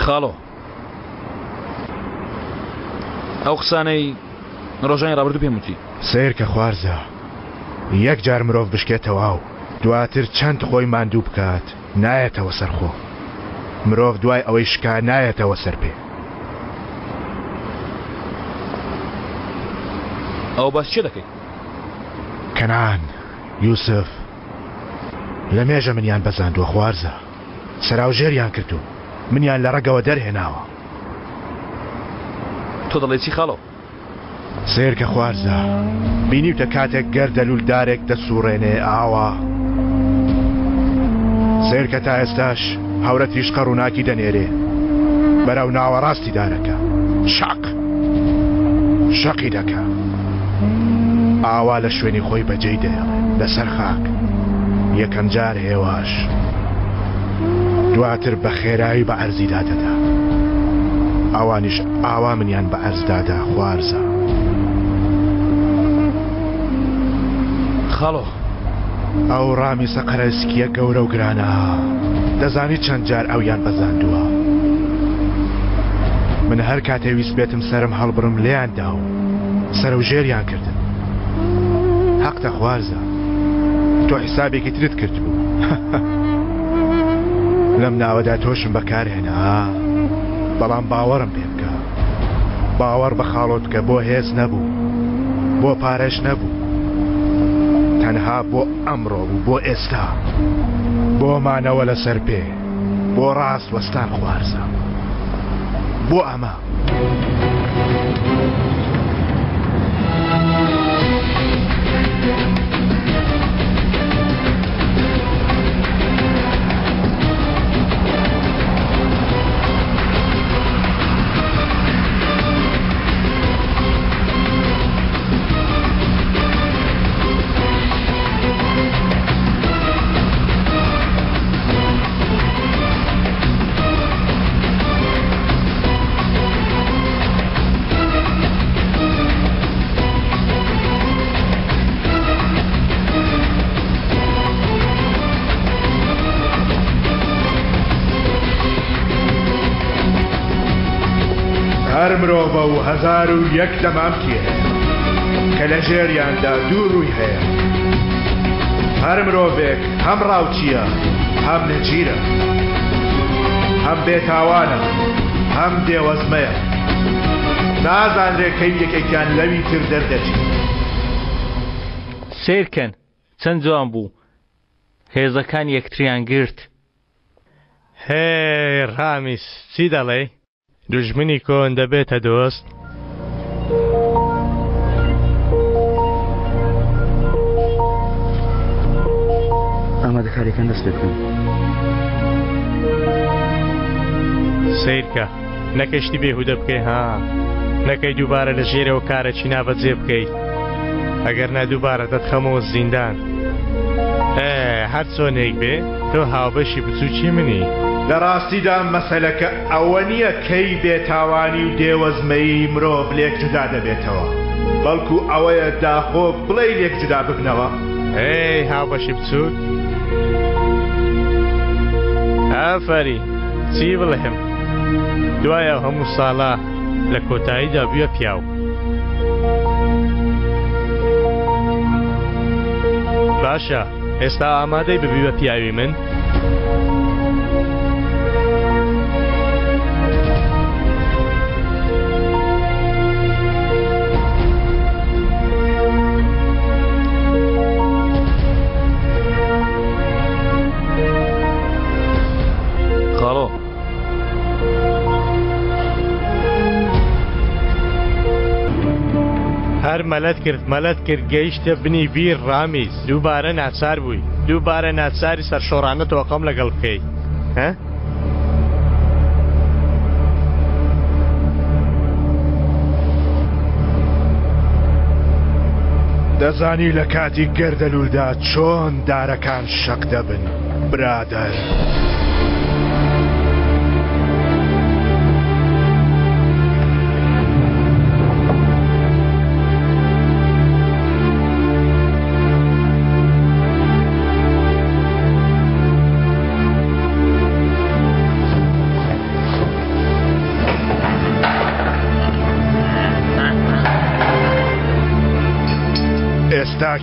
خاڵۆ ئەو قسانەی ڕۆژانی ڕابردوو پێم وتی. سەیرکە خوارزا یەک جار مرۆڤ بشکێ تەواو دواتر چەند خۆی ماندوو بکات نایەتەوە سەر خۆ مرۆڤ دوای ئەوەی شکا نایەتەوە سەر پێ. ئەوە باسی چێ دەکەی؟ کەنعان یوسف لە مێژە منیان بەزاندووە خوارزا سەراوژێریان کردووم منیان لە ڕەگەوە دەرهێناوە. تۆ دەڵێی چی خاڵۆ؟ سەیرکە خوارزا، بینیوتە کاتێک گەردەلوول دارێک دەسوڕێنێ ئاوا؟ سەیرکە تا ئێستاش هەورە تریشقە ڕووناکی دەنێرێ بەرەو ناوەڕاستی دارەکە شەق شەقی دەکا ئاوا لە شوێنی خۆی بەجێی دەهێڵێ لەسەر خاک یەکەم جار هێواش دواتر بە خێرایی بە عەرزیدا دەدا ئەوانیش ئاوا منیان بە عەرز دادا خوارزا. خاڵۆ. ئەو ڕامیسە قەرەسکیە گەورە و گرانە دەزانی چەند جار ئەویان بەزاندووە من هەر کاتێ ویستبێتم سەرم هەڵبڕم لێیان داوم سەرەوژێریان کردم هەقتە خوارزا تۆ حیسابێکی ترت کردبوو لەم ناوەدا تۆشم بەکارهێنا بەڵام باوەڕم پێ بکە باوەڕ بە خاڵۆت بکە بۆ هێز نەبوو بۆ پارەش نەبوو تەنها بۆ ئەمڕۆ بوو بۆ ئێستا بۆ مانەوە لەسەر پێ بۆ ڕاست وەستان خوارزە بۆ ئەمە. هەر مرۆڤە و 1001 دەمامکی هەیە کە لە ژێریاندا دوو ڕووی هەیە. هەر مرۆڤێک هەم ڕاوچییە، هەم نەچیرە، هەم بێتاوانە، هەم دێوەزمەیە. نازانرێ کەی یەکێکیان لەوی تر دەردەچێ. سەیرکەن چەند جوان بوو هێزەکان یەکتریان گرت. هێی ڕامیس چی دەڵێی؟ دوژمنی کۆن دەبێتە دۆست؟ ئامادەکاریەکان دەست پێ بکەن. سەیرکە نەکەی شتی بێهودە بکەی ها نەکەی دووبارە لە ژێرەوە کارێکی نابەجێ بکەی ئەگەر نا دووبارە دەتخەمەوە زیندان ئێ هەر چۆنێک بێ تۆ هاوبەشی بچووکی منی. لە ڕاستیدا مەسەلەکە ئەوە نییە کەی بێتاوانی و دێوەزمەیی مرۆڤ لێک جودا دەبێتەوە، بەڵکو ئەوەیە داخۆ بڵێی لێک جودا ببنەوە؟ ئەی هاوبەشی بچووک؟ ئافەرین، چی بڵێم، دوای ئەو هەموو ساڵە لە کۆتاییدا بوویە پیاو. باشە. ئێستا ئامادەی ببی بە پیاوی من؟ خاڵۆ هەر مەلەت کرد مەلەت کرد گەیشتە بنی بیر ڕامیز دووبارە ناچار بووی دووبارە ناچاری سەرشۆڕانە تۆقەم لەگەڵ بکەی ها؟ دەزانی لە کاتی گەردەلوولدا چۆن دارەکان شەق دەبن برادەر.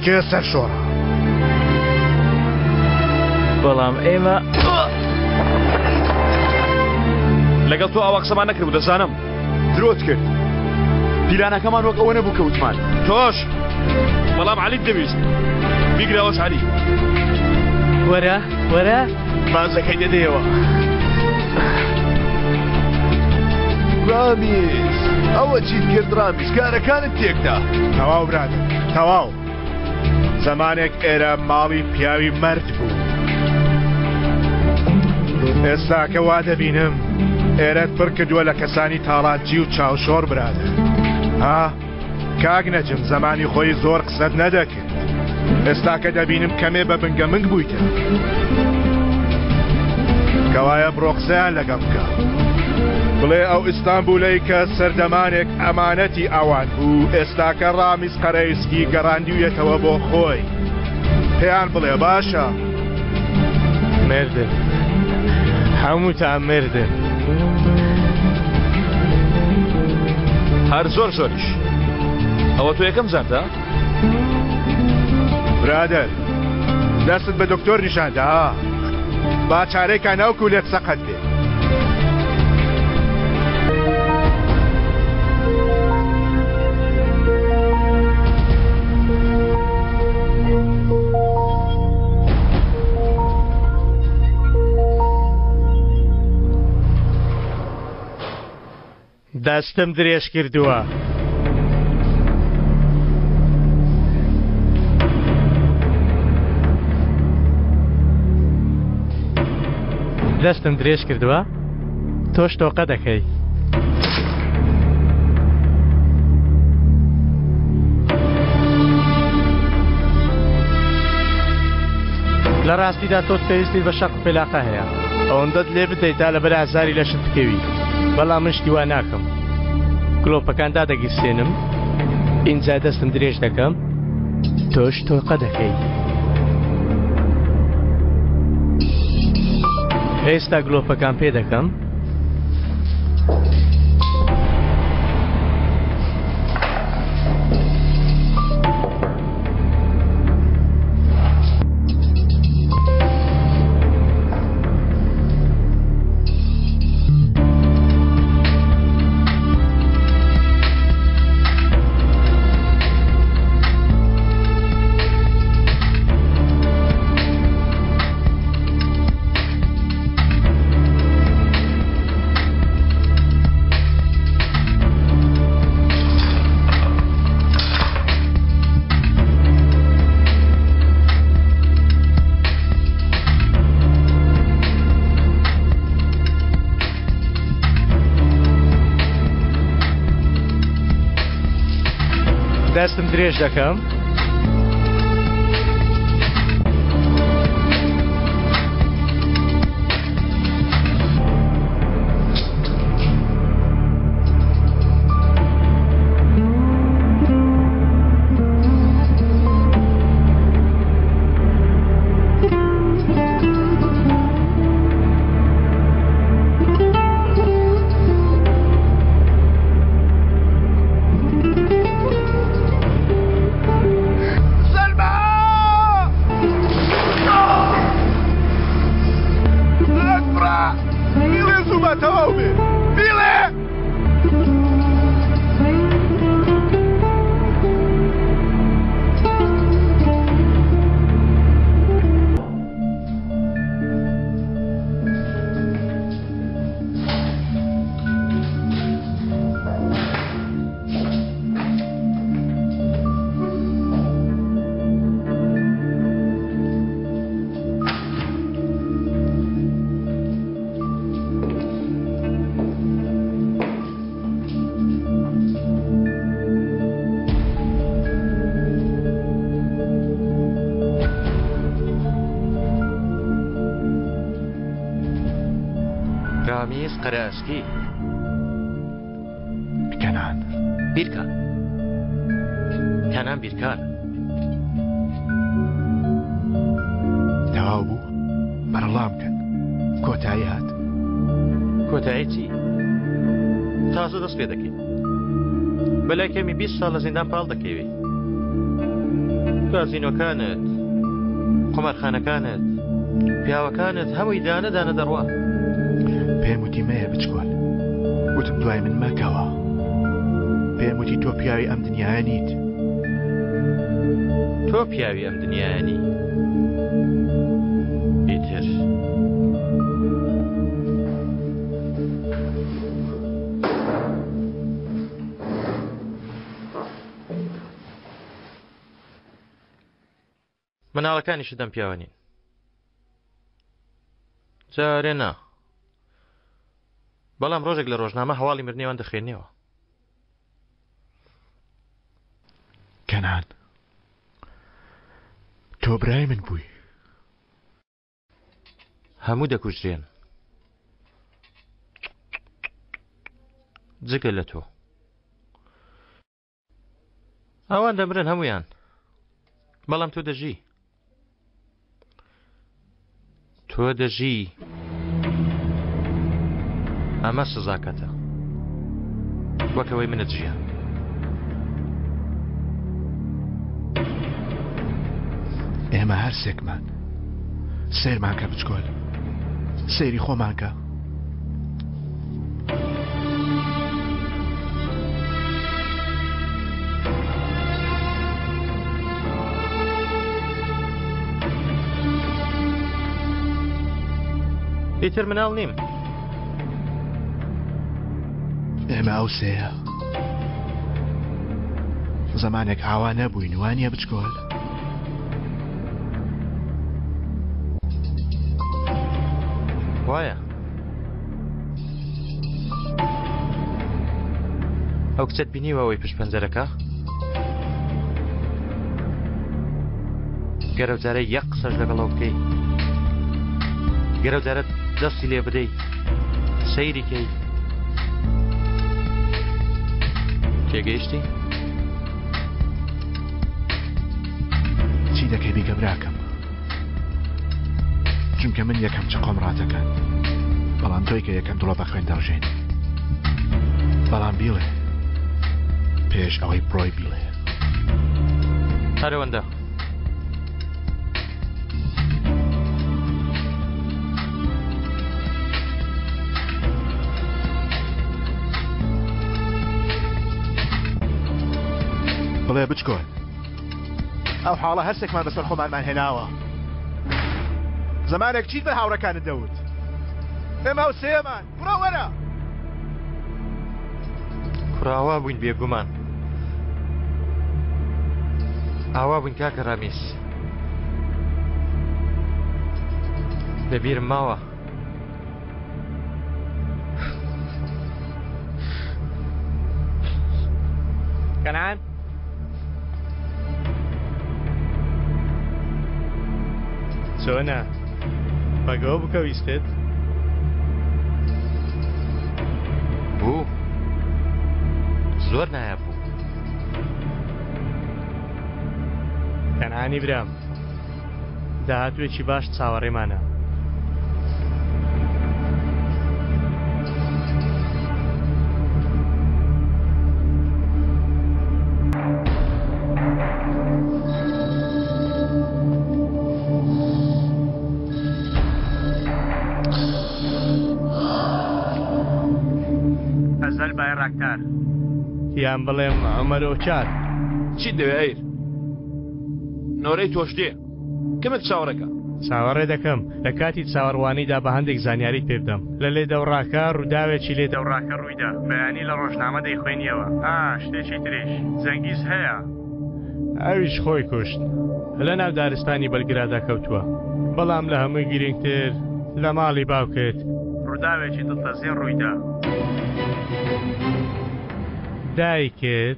کێ سەرشۆڕە؟ بەڵام ئێمە لەگەڵ تۆ ئاوا قسەمان نەکردبوو دەزانم. درۆت کرد. پیلانەکەمان وەک ئەوە نەبوو کە وتمان. تۆش بەڵام عەلیت دەویست. بیگرە ئەوەش عەلی. وەرە وەرە. بازەکەی دەدەیەوە. ڕامیز ئەوە چیت کرد ڕامیز کارەکانت تێکدا. تەواو برادەر تەواو. زەمانێک ئێرە ماڵی پیاوی مەرد بوو. ئێستاکە وا دەبینم ئێرەت پڕ کردووە لە کەسانی تاڵانچی و چاوشۆڕ برادەر. ها کاک نەجم زەمانی خۆی زۆر قسەت نەدەکرد. ئێستاکە دەبینم کەمێ بە بنگە منگ بوویتە. کەوایە بڕۆ قسەیان لەگەڵ بکە. بڵێ ئەو ئیستانبولەی کە سەردەمانێک ئەمانەتی ئەوان بوو ئێستاکە ڕامیز قەرەیسکی گەڕاندویەتەوە بۆ خۆی. پێیان بڵێ باشە. مردن هەمووتان مردن. هەر زۆر زۆریش. ئەوە تۆ یەکەم جارتە؟ برادەر دەستت بە دکتۆر نیشاندا ها با چارەی کاناوکو لێت سەقەت بێ. دەستم درێژ کردووە. دەستم درێژ کردووە تۆش تۆقە دەکەی. لە ڕاستیدا تۆ پێویستیت بە شەق و پێلاقە هەیە. ئەوەندەت لێ بدەیت تا لەبەر ئازاری لەشت بکەوی بەڵام من شتی وا ناکەم گلۆپەکان دادەگیرسێنم ئینجا دەستم درێژ دەکەم تۆش تۆقە دەکەی ئێستا گلۆپەکان پێ دەکەم دەستم درێژ دەکەم. ڕامیز قەرەئەسکی. کەنان. بیرکار. کەنان بیرکار. تەواو بوو؟ بەرەڵام کەن. کۆتایی هات. کۆتایی چی؟ تازە دەست پێ دەکەین. بەلای کەمی 20 ساڵ لە زیندان پاڵ دەکەوی. گازینۆکانت، قومارخانەکانت، پیاوەکانت هەمووی دانە دانە دەڕوا. پێم وتی مەیە بچکۆل. وتم دوای من مەکەوە. پێم وتی تۆ پیاوی ئەم دنیایە نیت. تۆ پیاوی ئەم دنیایە نی. ئیتر. مناڵەکانیشت ئەم پیاوە نین. جارێ نا. بەڵام ڕۆژێک لە ڕۆژنامە هەواڵی مردنیوان دەخوێنیەوە. کەنان تۆ برای من بووی. هەموو دەکوژرێن جگە لە تۆ. ئەوان دەمرن هەمویان بەڵام تۆ دەژی تۆ دەژی ئەمە سزاکەتە وەکەوەی منت ژیان ئێمە هەرسێکمان سەیرمان کە بچکۆل سەیری خۆمان کە. ئیتر مناڵ نیم. ئێمە ئەو سێیە زەمانێک ئاوا نەبووین وانە بچکۆل؟ وایە ئەو کچەت بینیوە ئەوەی پشت پەنجەرەکە گەرەو جارە یەک قسەش لەگەڵەوە بکەی گەرەو جارە دەستی لێ بدەی سەیری کەی تێگەیشتی؟ چی دەکەی بیکە براکەم چونکە من یەکەم چەقۆم ڕاتەکەن بەڵام تۆی کە یەکەم دڵۆ بە خوێن دەڕژێن بەڵام بیڵێ پێش ئەوەی بڕۆی بیڵێ هەرەوەندە بڵێ بچکۆن ئەو حاڵە هەرسێکمان بەسەر خۆمانمان هێناوە زمانێک چیت بە هاوڕەکانت دەوت ئێمە ئەو سێمان کوڕە وەرە کوڕاوا بووین بێگومان ئاوا بووین کاکە ڕامیس لەبیرم ماوە کەنعان چۆنە بەگەوە بکە ویستت بوو زۆر نایاب بوو کەنعانی برام داهاتوویەکی باش چاوەڕێمانە. ئەزەل بایراکتار یان بڵێم عومەر ئۆچار. چیت دەوێ ئەیر؟ نۆرەی تۆش دێ. کەمێک چاوەڕێکە. چاوەڕێ دەکەم لە کاتی چاوەڕوانیدا بە هەندێک زانیاریت پێ بدەم. لە لێدەوڕاکە ڕووداوێکی لێدەوڕاکە ڕوویدا. بەیانی لە ڕۆژنامە دەیخوێنیەوە. ئا، شتێکی تریش. جەنگیز هەیە. ئەویش خۆی کوشت. لە ناو دارستانی بەلگرادا کەوتووە. بەڵام لە هەمووی گرینگتر لە ماڵی باوکت. ڕووداوێکی دڵتەزێن ڕوویدا. دایکت.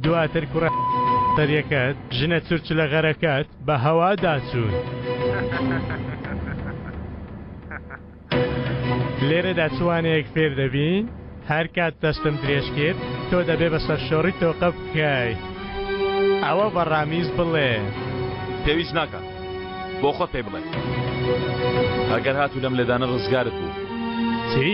دواتر کوڕە سەریەکەت ژنە چرچلە غەرەکەت بە هەوا داچوون. لێرەدا چ وانەیەک فێر دەبین؟ هەر کات دەستم درێژ کرد تۆ دەبێ بە سەرشۆڕی تۆقە بکەی. ئەوە بە ڕامیز بڵێ. پێویست ناکا بۆ خۆت پێی بڵێ. ئەگەر هاتوو لەم لێدانە ڕزگارت بوو. چی؟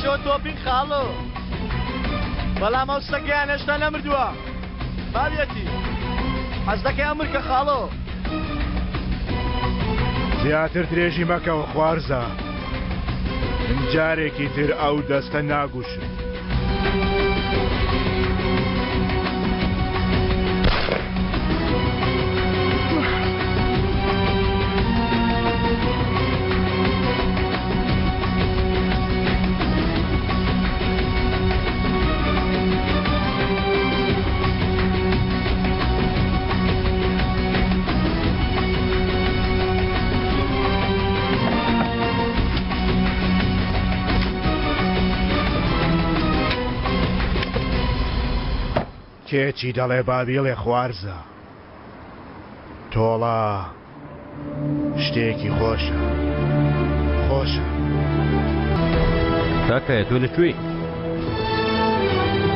چۆن تۆپین خاڵۆ. بەڵام ئەو سەگەیان هێشتا نەمردووە. ماویەتی. حەز دەکەی ئەمر کە خاڵۆ. زیاتر درێژی مەکەوە خوارزا. من جارێکی تر ئەو دەستە ناگوشم. کێ چی دەڵێ با بیڵێ خوارزا. تۆڵە شتێکی خۆشە خۆشە. کاکە تۆ لە کوێی؟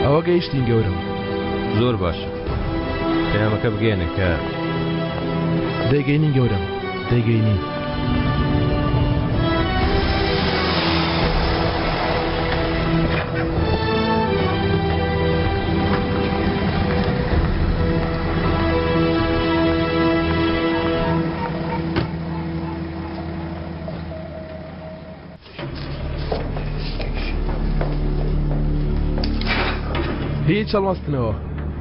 ئەوە گەیشتین گەورەم. زۆر باشە پەیامەکە بگەیەنە کە دەیگەینین گەورەم دەیگەینین. هیچ هەڵمەستنەوە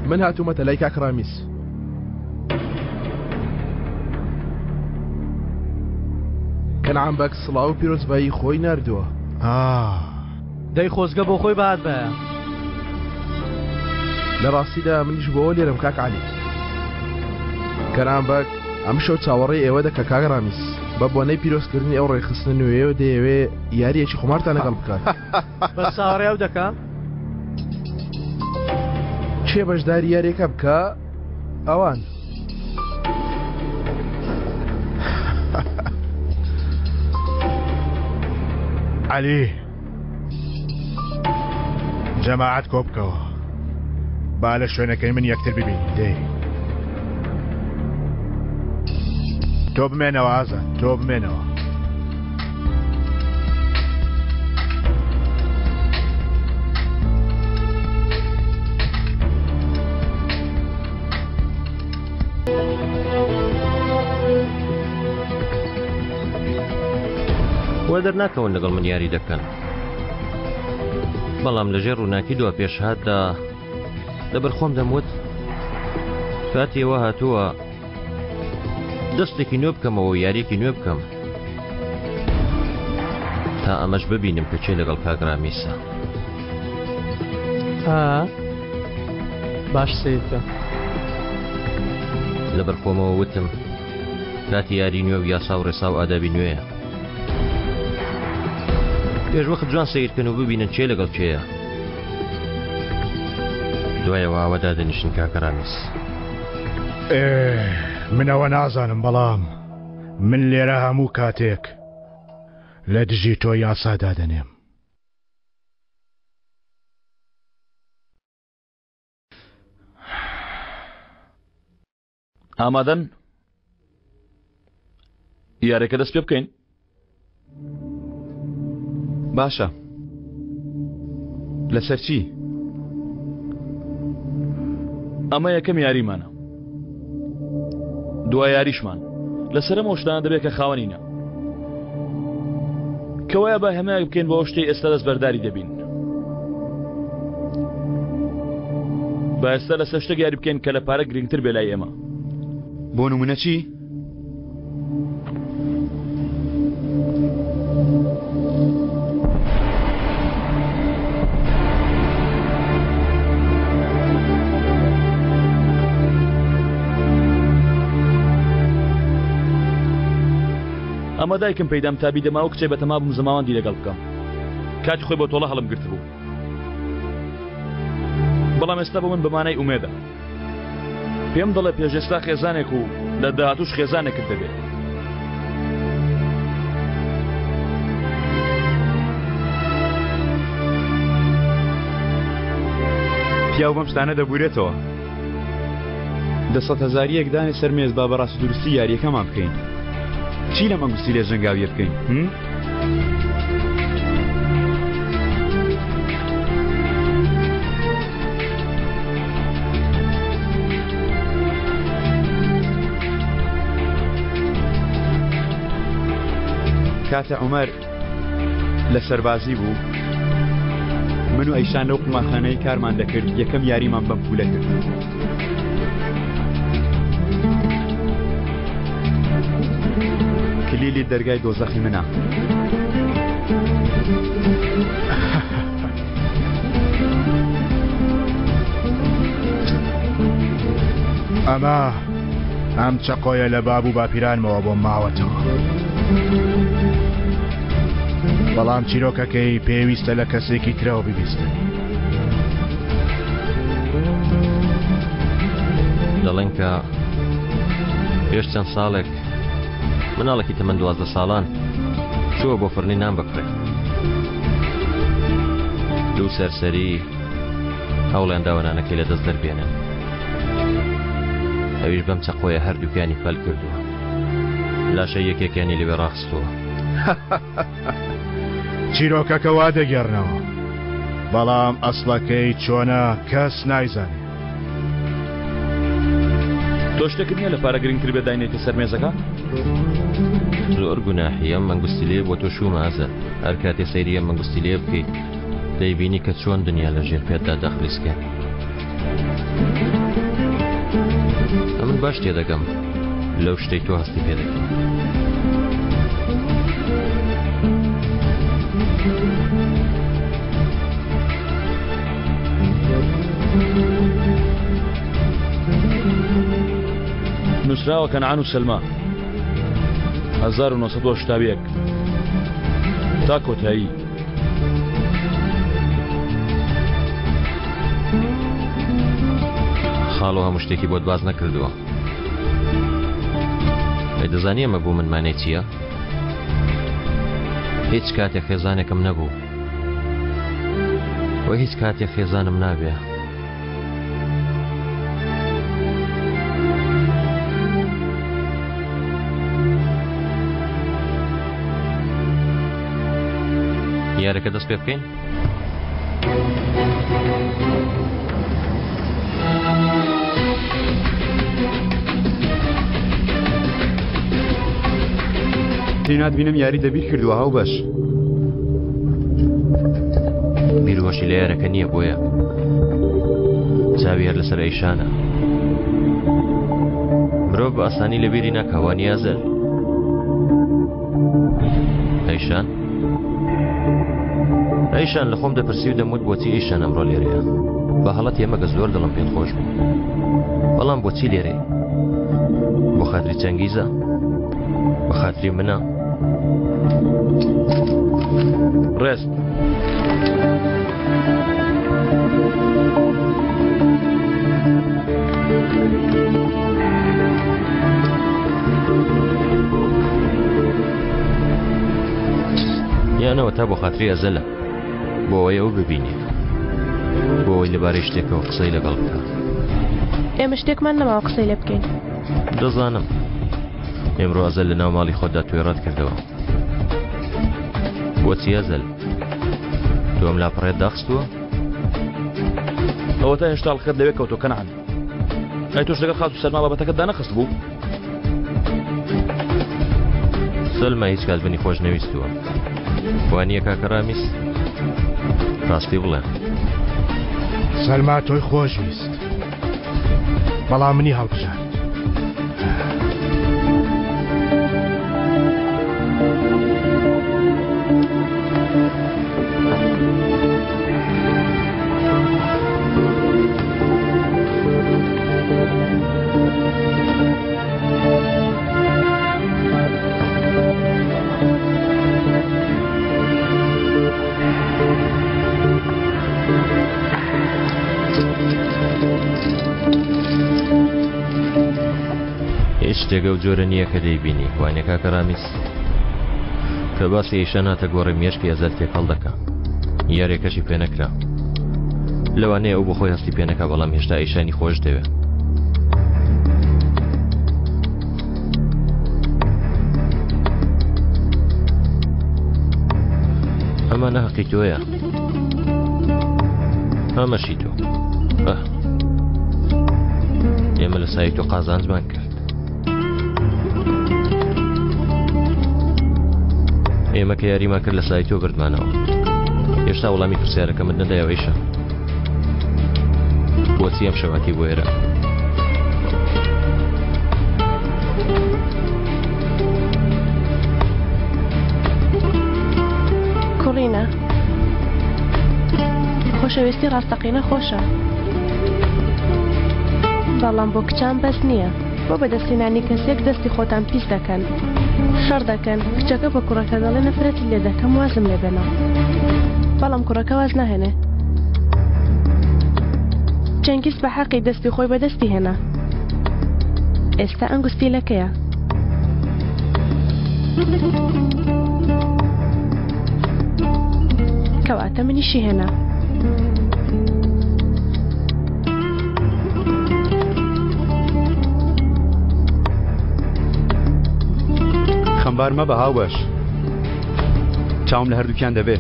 من هاتوومەتە لای کاک ڕامیس کەنعان بەگ سڵاو و پیرۆزبایی خۆی ناردووە. دەی خۆزگە بۆ خۆی بهاتبایە. لە ڕاستیدا منیش بۆوە لێرەم کاک عەلی. کەنعان بەگ ئەمشەو چاوەڕێی ئێوە دەکا کاک ڕامیس. بە بۆنەی پیرۆزکردنی ئەو ڕێکخستنە نوێیەوە دەیەوێ یارییەکی قومارتان لەگەڵ بکات. بەس چاوەڕێی ئەو دەکا؟ کێ بەشداری یاریەکە بکا ئەوان. عەلی جەماعەت کۆ بکەوە با لە شوێنەکەی من یەکتر ببینین دەی تۆ بمێنەوە ئازاد تۆ بمێنەوە. وا دەرناکەون لەگەڵ من یاری دەکەن بەڵام لەژێر ڕووناکی دوا پێشهاتدا لەبەر خۆم دەموت کاتی ئەوە هاتووە دەستێکی نوێ بکەمەوە و یاریەکی نوێ بکەم تا ئەمەش ببینم کە کێ لەگەڵ کاک ڕامیسە. ئا باش سەیر بکە. لەبەر خۆمەوە وتم کاتی یاری نوێ و یاسا و ڕێسا و ئادابی نوێیە. پێش وەخت جوان سەیر کەن و ببینن کێ لەگەڵ کێیە. دوایەوە ئاوا دادەنیشن کاکە ڕامیس. ئێ من ئەوە نازانم بەڵام من لێرە هەموو کاتێک لە دژی تۆ یاسا دادەنێم. ئامادەن یارەکە دەست پێ بکەین باشە لەسەر چی ئەمە یەکەم یاریمانە دوا یاریشمان لەسەرم ئەو شتانە دەبێت کە خاوەنینە کەوایە با هەمایەک بکەین بۆ شتەی ئێستا دەست بەرداری دەبین با ئێستا لەسەر شتێک یاری بکەین کە لە پارە گرنگتر بێ لای ئێمە بۆ نمونە چی؟ ئەمە دایکم پێیدام تا بیدەمە ئەو کچەی بەتەما بووم زەماوەندی لەگەڵ بکەم کاتی خۆی بۆ تۆڵە هەڵم گرتبوو بەڵام ئێستا بۆ من بەمانای ئومێدە پێم دەڵێ پێش ئێستا خێزانێک و لە داهاتوش خێزانێکت دەبێت. پیاو بەم شتانە دەبورێتەوە. دە سەد هەزارییەک دانێ سەر مێز با بە ڕاست و دروستی یارییەکەمان بکەین. چی لەم ئەنگوستیلە ژەنگاوییە بکەین؟ هم؟ کاتێ عومەر لە سەربازی بوو من و ئەیشان لەو قومارخانەی کارمان دەکرد یەکەم یاریمان بەم پولە کرد. کلیلی دەرگای دۆزەخی منە. ئەمە ئەم چەقۆیە لە باب و باپیرانمەوە بۆم ماوەتەوە. بەڵام چیرۆکەکەی پێویستە لە کەسێکی ترەوە ببیستن. دەڵێن کە پێش چەند ساڵێک مناڵێکی تەمەن 12 ساڵان چووە بۆ فڕنی نان بکڕێ دوو سەرسەری هەوڵیان داوە نانەکەی لە دەست دەربێنن ئەویش بەم چەقۆیە هەردووکیانی پەل کردووە لاشەی یەکێکیانی لەوێ ڕاخستووە. چیرۆکەکە وا دەگێڕنەوە بەڵام ئەسڵەکەی چۆنە کەس نایزانێ. تۆ شتێکت نییە لە پارە گرنگتر بێت داینێیتە سەر مێزەکە؟ زۆر گوناحی ئەم مەنگوستیلەیە بۆ تۆ شوومە ئازەر هەر کاتێ سەیری ئەم مەنگوستیلەیە بکەیت دەیبینی کە چۆن دنیا لە ژێر پێتدا دەخلیسکێ. ئەمن باش تێدەگەم لەو شتەی تۆ هەستی پێ دەکەی. نووسراوە کەنعان و سەلما 1981 تا کۆتایی خاڵۆ هەموو شتێکی بۆت باس نەکردووە ئەی دەزانی ئەمە بۆ من مانای چییە؟ هیچ کاتێک خێزانێکم نەبوو و هیچ کاتێک خێزانم نابێ. یارەکە دەست پێ بکەین؟ تێناتبینم یاری دەبیر کردووە هاوبەش. بیرهۆشی لە یارەکە نییە بۆیە چاوی هەر لەسەر ئەیشانە. مرۆڤ بە ئاسانی لەبیری ناکا وانییە ئەزەل؟ ئەیشان؟ ئەیشان لە خۆم دەپرسی و دەموت بۆچی ئەیشان ئەمڕۆ لێرەیە بە هەڵەت ئێمەگە زۆر دڵم پێت خۆش بوو بەڵام بۆچی لێرەی بۆ خاتری چەنگیزە بە خاتری منە ڕێست یانەوە تا بۆ خاتری ئەزەلە بۆ ئەوەی ئەو ببینێ بۆ ئەوەی لەبارەی شتێکەوە قسەی لەگەڵ بکە ئێمە شتێکمان نەماوە قسەی لێ بکەین دەزانم ئێمڕۆ ئەزەل لە ناو ماڵی خۆتدا توێ ڕەت کردەوە بۆچی ئەزەل تۆ ئەم لاپەڕێت داخستووە ئەوەتا هێشتا ئەڵقەکەت لەوێ کەوتووە کەنعان ئەی تۆش لەگەڵ خاتوو سەلما بابەتەکەت دانەخست بوو سەلما هیچ کات منی خۆش نەویستووە وانییە کاکە ڕامیس ڕاستی بڵێ سەلما تۆی خۆش ویست بەڵام منی هەڵبژارد. هیچ شتێک ئەو جۆرە نییە کە دەیبینی وانە کاکە ڕامیس کە باسی ئیشە ناتە گۆڕی مێشکی ئەزەل تێکەڵ دەکا یارێکەشی پێ نەکرا لەوانەیە ئەو بەخۆی هەستی پێ نەکا بەڵام هێشتا ئیشانی خۆش دەوێ ئەمە نەهقی تۆیە ئەمەشی تۆ ئێمە لە سای تۆ قازانجمان کرد. ئێمە کە یاریمان کرد لە سای تۆ بردمانەوە. هێشتا وەڵامی پرسیارەکەمت نەدایەوە ئیشە. بۆچی ئەم شەواتی بۆ ئێرە؟ کوڕینە خۆشەویستی ڕاستەقینە خۆشە بەڵام بۆ کچان بەس نییە بۆ بەدەستهێنانی کەسێک دەستی خۆتان پیس دەکەن شەڕ دەکەن کچەکە بە کوڕەکە دەڵێ نەفرەتت لێ دەکەم وازم لێ بێنە بەڵام کوڕەکە واز ناهێنێ چەنگیز بە حەقی دەستی خۆی بەدەستی هێنا ئێستا ئەنگوستیلەکەیە. کەواتە منیشی هێنا. خەمبار مەبە هاوبەش چاوم لە هەردووکیان دەبێ.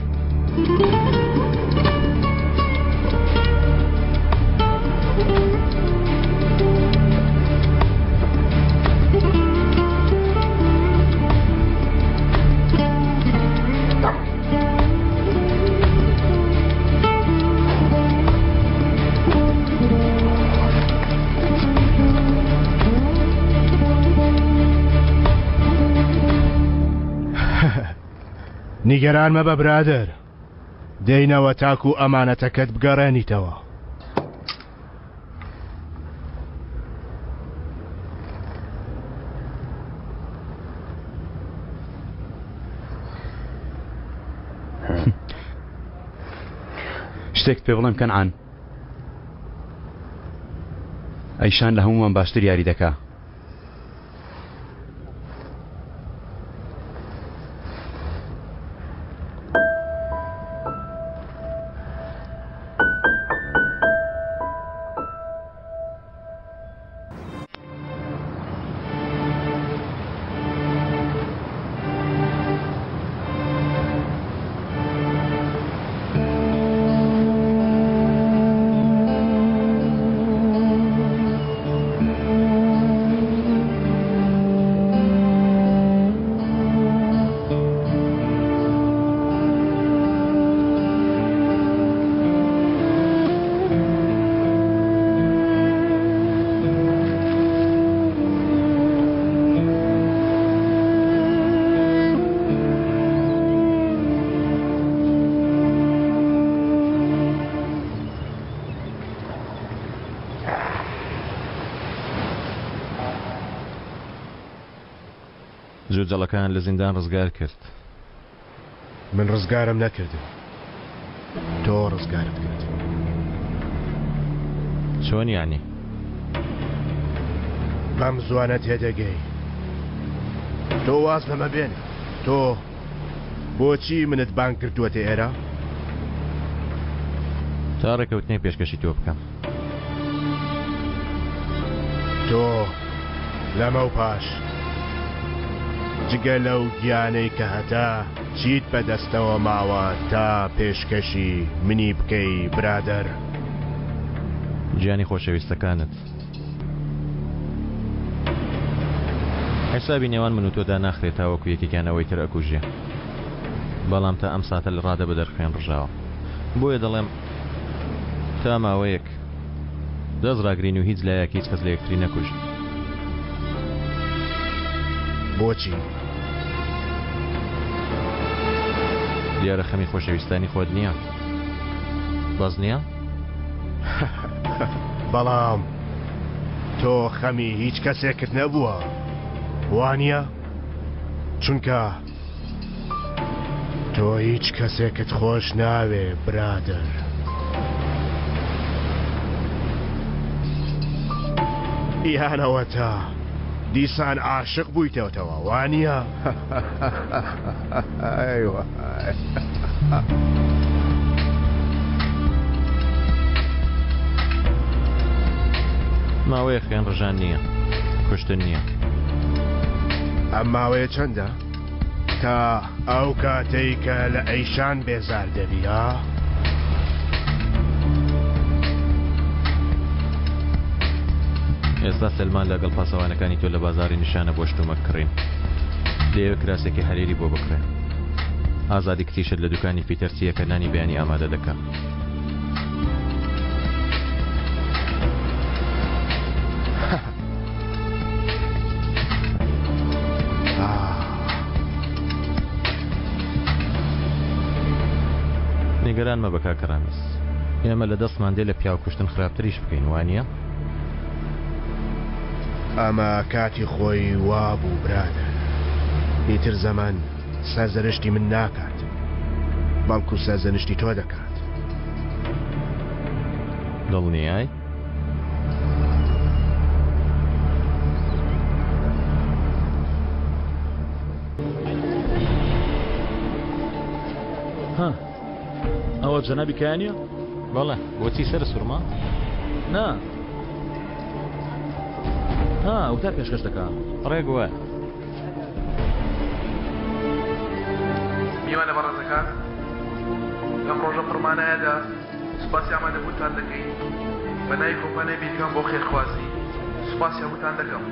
نیگەران مەبە برادەر دێینەوە تاکو ئەمانەتەکەت بگەڕێنیتەوە. شتێکت پێ بڵێم کەنعان ئەیشان لە هەموومان باشتر یاری دەکا. جوجەڵەکان لە زیندان ڕزگار کرد. من ڕزگارم نەکردن تۆ ڕزگارت کرد. چۆن یانی؟ بەم زوانە تێدەگەی. تۆ واز لەمە بێنە. تۆ بۆچی منت بانگ کردووەتە ئێرە؟ تا ڕێکەوتنێک پێشکەشی تۆ بکەم. تۆ لەمەو پاش جگە لەو گیانەی کە هەتە چیت بەدەستەوە ماوە تا پێشکەشی منی بکەی برادەر؟ گیانی خۆشەویستەکانت. حیسابی نێوان من و تۆ داناخرێ تاوەکو یەکێکیان ئەوەی تر ئەکوژێ. بەڵام تا ئەم ساتە لە ڕادە بەدەر خوێن ڕژاوە. بۆیە دەڵێم تا ماوەیەک دەست ڕاگرین و هیچ لایەک هیچ کەس لە یەکتری نەکوژن. بۆچی؟ دیارە خەمی خۆشەویستانی خۆت نییە. بەس نییە؟ بەڵام تۆ خەمی هیچ کەسێکت نەبووە وانە؟ چونکە تۆ هیچ کەسێکت خۆش ناوێ برادەر. یانەوەتا دیسان عاشق بوویتەوەتەوە وانە؟ ماوەیە خوێن ڕژان نییە کوشتن نییە. ئەم ماوەیە چەندە؟ تا ئەو کاتەی کە لە ئەیشان بێزار دەبی ها؟ ئێستا سەلمان لەگەڵ پاسەوانەکانی تۆ لە بازاڕی نیشانە بۆ شتومەک کڕین. دەیەوێ کراسێکی حەریری بۆ بکڕێ. ئازادی کچیشت لە دوکانی پیتەرچییە کە نانی بەیانی ئامادە دەکا. نیگەران مەبە کاکە ڕامیز. ئێمە لە دەستمان دێ لە پیاوکوشتن خراپتریش بکەین، وانییە؟ ئەمە کاتی خۆی وابوو برادەر. ئیتر زەمەن سەرزەنشتی من ناکات، بەڵکو سەرزەنشتی تۆ دەکات. دڵنیای؟ ها ئەوە جەنابی کایا نییە؟ بەڵێ بۆچی سەر سوڕما؟ نا ها وتار پێشکەش دەکا ڕێک وایە. میوانە بەڕێزەکان لەم ڕۆژە پڕمانایەدا سوپاسی ئامادەبوونتان دەکەین بە ناوی کۆمپانیای بیرکان بۆ خێرخوازی سوپاسی هەمووتان دەکەم.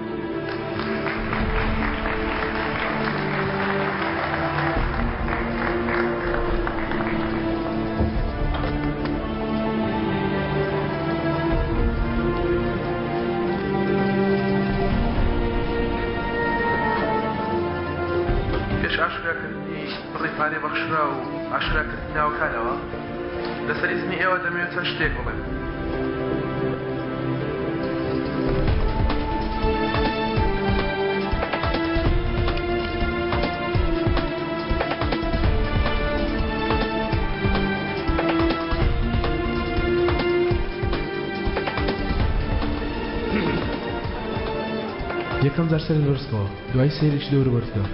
پێش ئاشکراکردنی بڕی پارەی بەخشراو و ئاشکراکردنی ناوەکانەوە، لەسەر ئیزنی ئێوە دەمەوێت چەند شتێک بڵێم. یەکەم جار سەرت بەرزکەوە، دوایی سەیرێکی دەوروبەرت بکە.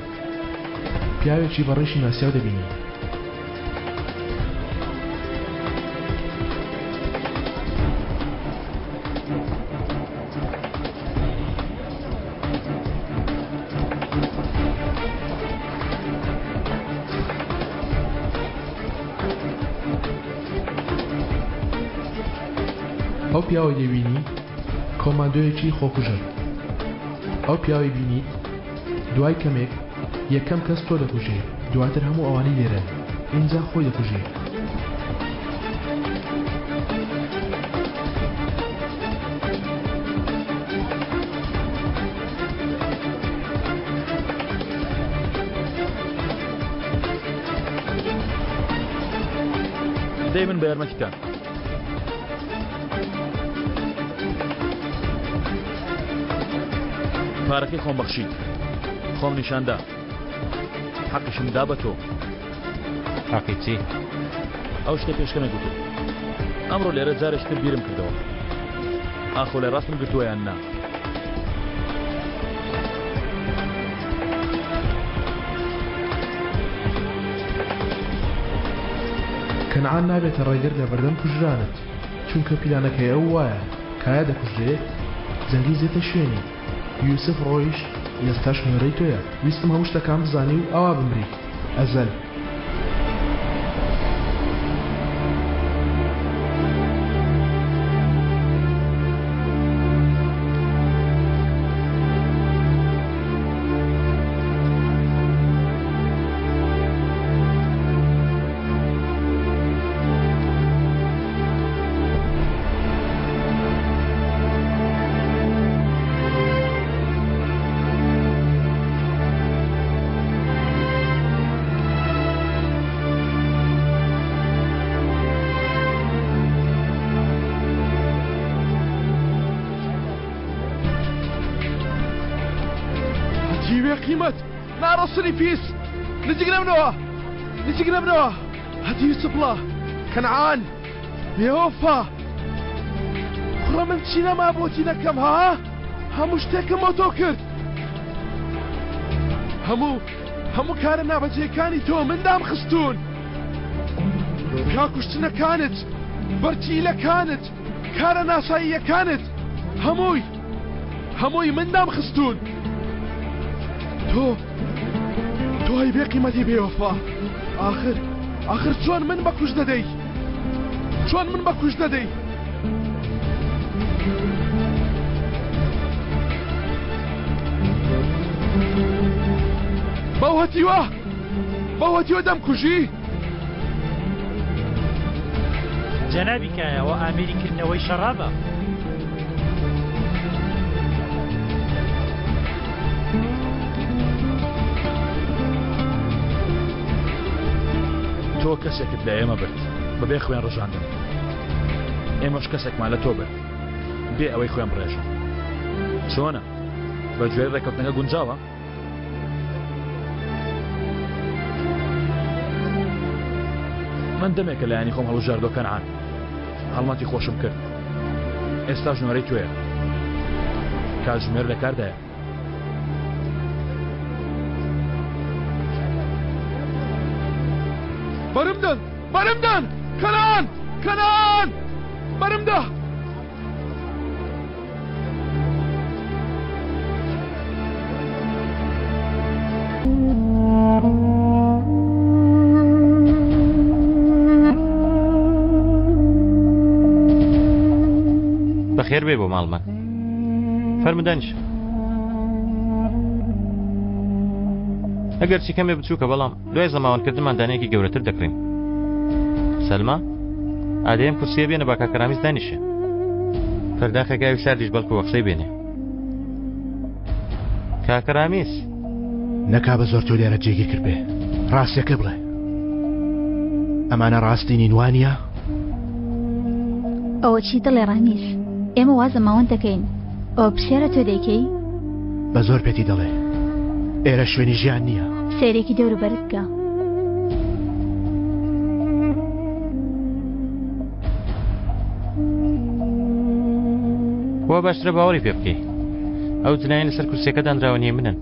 پیاوێکی بە ڕیشی ناسیاو دەبینی. ئەو پیاوەی دەبینی کۆماندۆیەکی خۆکوژە. ئەو پیاوەی بینیت دوای کەمێک یەکەم کەس تۆ دەکوژێ دواتر هەموو ئەوانەی لێرەن ئینجا خۆی دەکوژێ. دەی من بە یارمەتیتان. پارەکەی خۆم بەخشیت خۆم نیشاندا حەقیشم دا بە تۆ حەقی چی؟ ئەو شتە پێشکەمێک گوتت ئەمڕۆ لێرە جارێکی تر بیرم کردەوە ئاخۆ لە ڕاستم گرتووە یان نا کەنعان نابێتە ڕێگر لەبەردەم کوژرانت چونکە پیلانەکەی ئەو وایە کایا دەکوژرێ جەنگیز دێتە شوێنی یوسف ڕۆیشت ئێستاش نۆرەی تۆیە ویستم هەموو شتەکان بزانی و ئاوا بمری ئەزەل. هەتیوێ قیمەت ناڕەسنی پیس نزیک نەبنەوە نزیک نەبنەوە هەتیوی سپڵە کەنعان بێوەفا کوڕە من چی نەما بۆتی نەکەم ها هەموو شتێکم بۆ تۆ کرد هەموو هەموو کارە نابەجێکانی تۆ من دام خستوون پیاکوشتنەکانت بەرتیلەکانت کارە ناساییەکانت هەمووی هەمووی من دام خستوون تۆ تۆ هەی بێ قیمەتی بێوەفا ئاخر ئاخر چۆن من بە کوش دەدەی چۆن من بە کوش دەدەی بەو هەتیوە! بەوە تۆ دەمکوژی؟ جەنابی کایە ئەوە ئامێری کردنەوەی شەڕابە. تۆ کەسێکت لە ئێمە برد بەبێ خوێن ڕژاندن ئێمەش کەسێکمان لە تۆ برد بێ ئەوەی خوێن بڕێژن چۆنە بە گوێرەی ڕێککەوتنەکە گونجاوە؟ من دەمێکە لایەنی خۆم هەڵبژاردووە کەنعان هەڵمەتی خۆشم کرد ئێستاش نۆرەی تۆیە کاتژمێر لە کاردایە بەرمدەن بەرمدەن کەنعان کەنعان بەرمدە بەخێر بێ بۆ ماڵمان فەرموو دانیشە ئەگەرچی کەمێ بچووکە بەڵام دوای زەماوەندکردنمان دانەیەکی گەورەتر دەکڕین سەلما ئادەی ئەم کورسیە بێنە با کاکە ڕامیز دانیشێ پەرداخێک ئاوی ساردیش بەڵکو وەقسەی بێنێ کاکە ڕامیز نەکا بە زۆر تۆ لێرە جێگیر کرد بێ ڕاستیەکە بڵێ ئەمانە ڕاستی نین وانە؟ ئەوە چی دەڵێ ڕامیز ئێمە وازە ماوەند دەکەین ئەوە پرسیارە تۆ دەیکەی؟ بە زۆر پێتی دەڵێ ئێرە شوێنی ژیان نییە. سەیرێکی دەوروبەرت بکە. وا باشترە باوەڕی پێ بکەی ئەو جنایە لەسەر کورسیەکە دانراوە نیە منن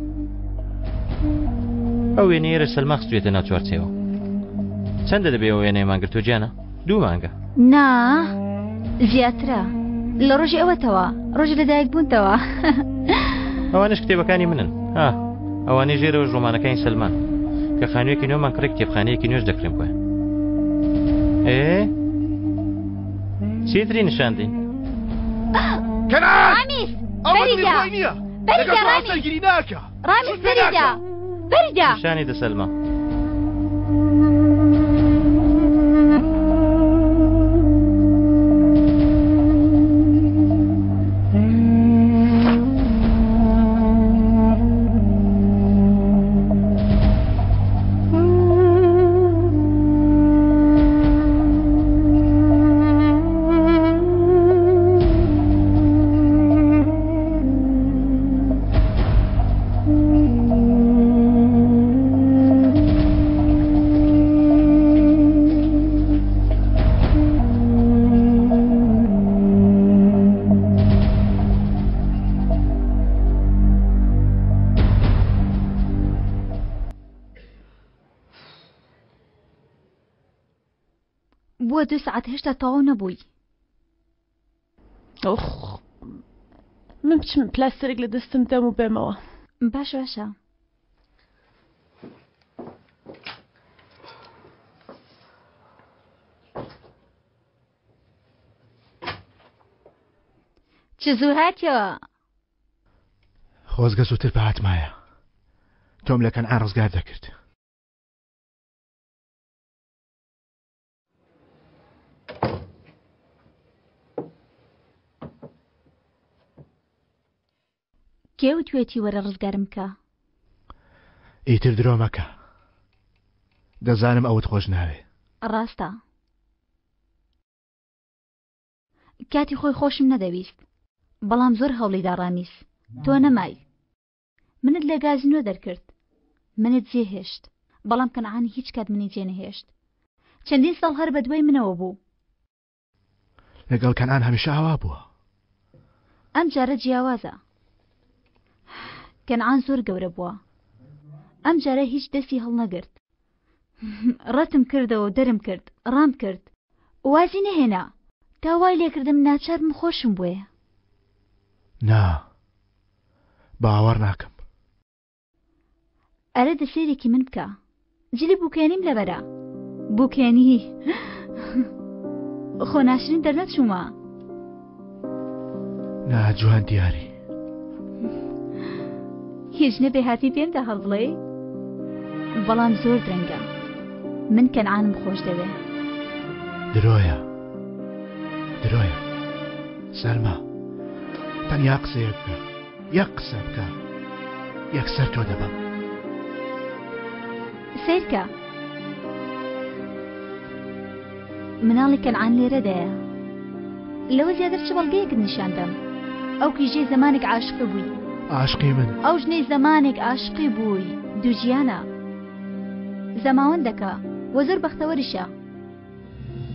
ئەو وێنەیە سەلما خستوێتە ناو چوارچێوە چەندە دەبێ ئەو وێنەیەمان گرتووە گیانە دوو مانگە نا زیاترە لە ڕۆژی ئەوەتەوە ڕۆژی لەدایک بوونتەوە ئەوانش کتێبەکانی منن ها ئەوانەی ژێرەوە ڕۆمانەکانی سەلمان کە خانوویەکی نوێمان کڕی کتێبخانەیەکی نوێش دەکرێن بۆیان ئێ چیتری نیشاندین ڕامیز بەریدا بەریدا ڕامیز ڕامیز بەریدا بەریدا نیشانی دە سەلما. بووە دو سەعات هێشتا تەواو نەبووی. ئۆخ من بچم پلاستەرێک لە دەستم دەم و بێمەوە. باشە باشە. چ زوو هاتیەوە؟ خۆزگە زووتر بهاتمایە تۆم لە کەنعان ڕزگار دەکرد. کێ وتوێتی وەرە ڕزگارم بکە؟ ئیتر درۆ مەکە دەزانم ئەوت خۆش ناوێ. ڕاستە کاتی خۆی خۆشم نەدەویست بەڵام زۆر هەوڵیدا ڕامیس تۆ نەمای منت لە گازینۆ دەرکرد منت جێهێشت بەڵام کەنعان هیچ کات منی جێنەهێشت چەندین ساڵ هەر بەدوای منەوە بوو لەگەڵ کەنعان هەمیشە ئاوا بووە ئەم جارە جیاوازە کەنعان زۆر گەورە بووە ئەم جارە هیچ دەستی هەڵنەگرت ڕەتم کردەوە و دەرم کرد ڕام کرد وازی نەهێنا تا وای لێکردم ناچار بم خۆشم بوێ نا باوەڕ ناکەم. ئەرێ دە سەیرێکی من بکە جلی بوکێنیم لەبەرە بوکێنی خۆ ناشرین دەرنەچوومە. نا جوان دیاری. هیچ نەبێ هاتی پێمدا هەڵبڵێی؟ بەڵام زۆر درەنگە. من کەنعانم خۆش دەوێ. درۆیە. درۆیە. سەلما. تەنیا قسەیەک بکە. یەک قسە بکە. یەکسەر تۆ دەبەم. سەیرکە. مناڵی کەنعان لێرەدایە. لەوە زیاتر چ بەڵگەیەکت نیشان دەم؟ ئەو کیژەی زەمانێک عاشقی بووی. عاشقی من؟ ئەو ژنەی زەمانێک عاشقی بووی دووگیانە. زەماوەند دەکا و زۆر بەختەوەریشە.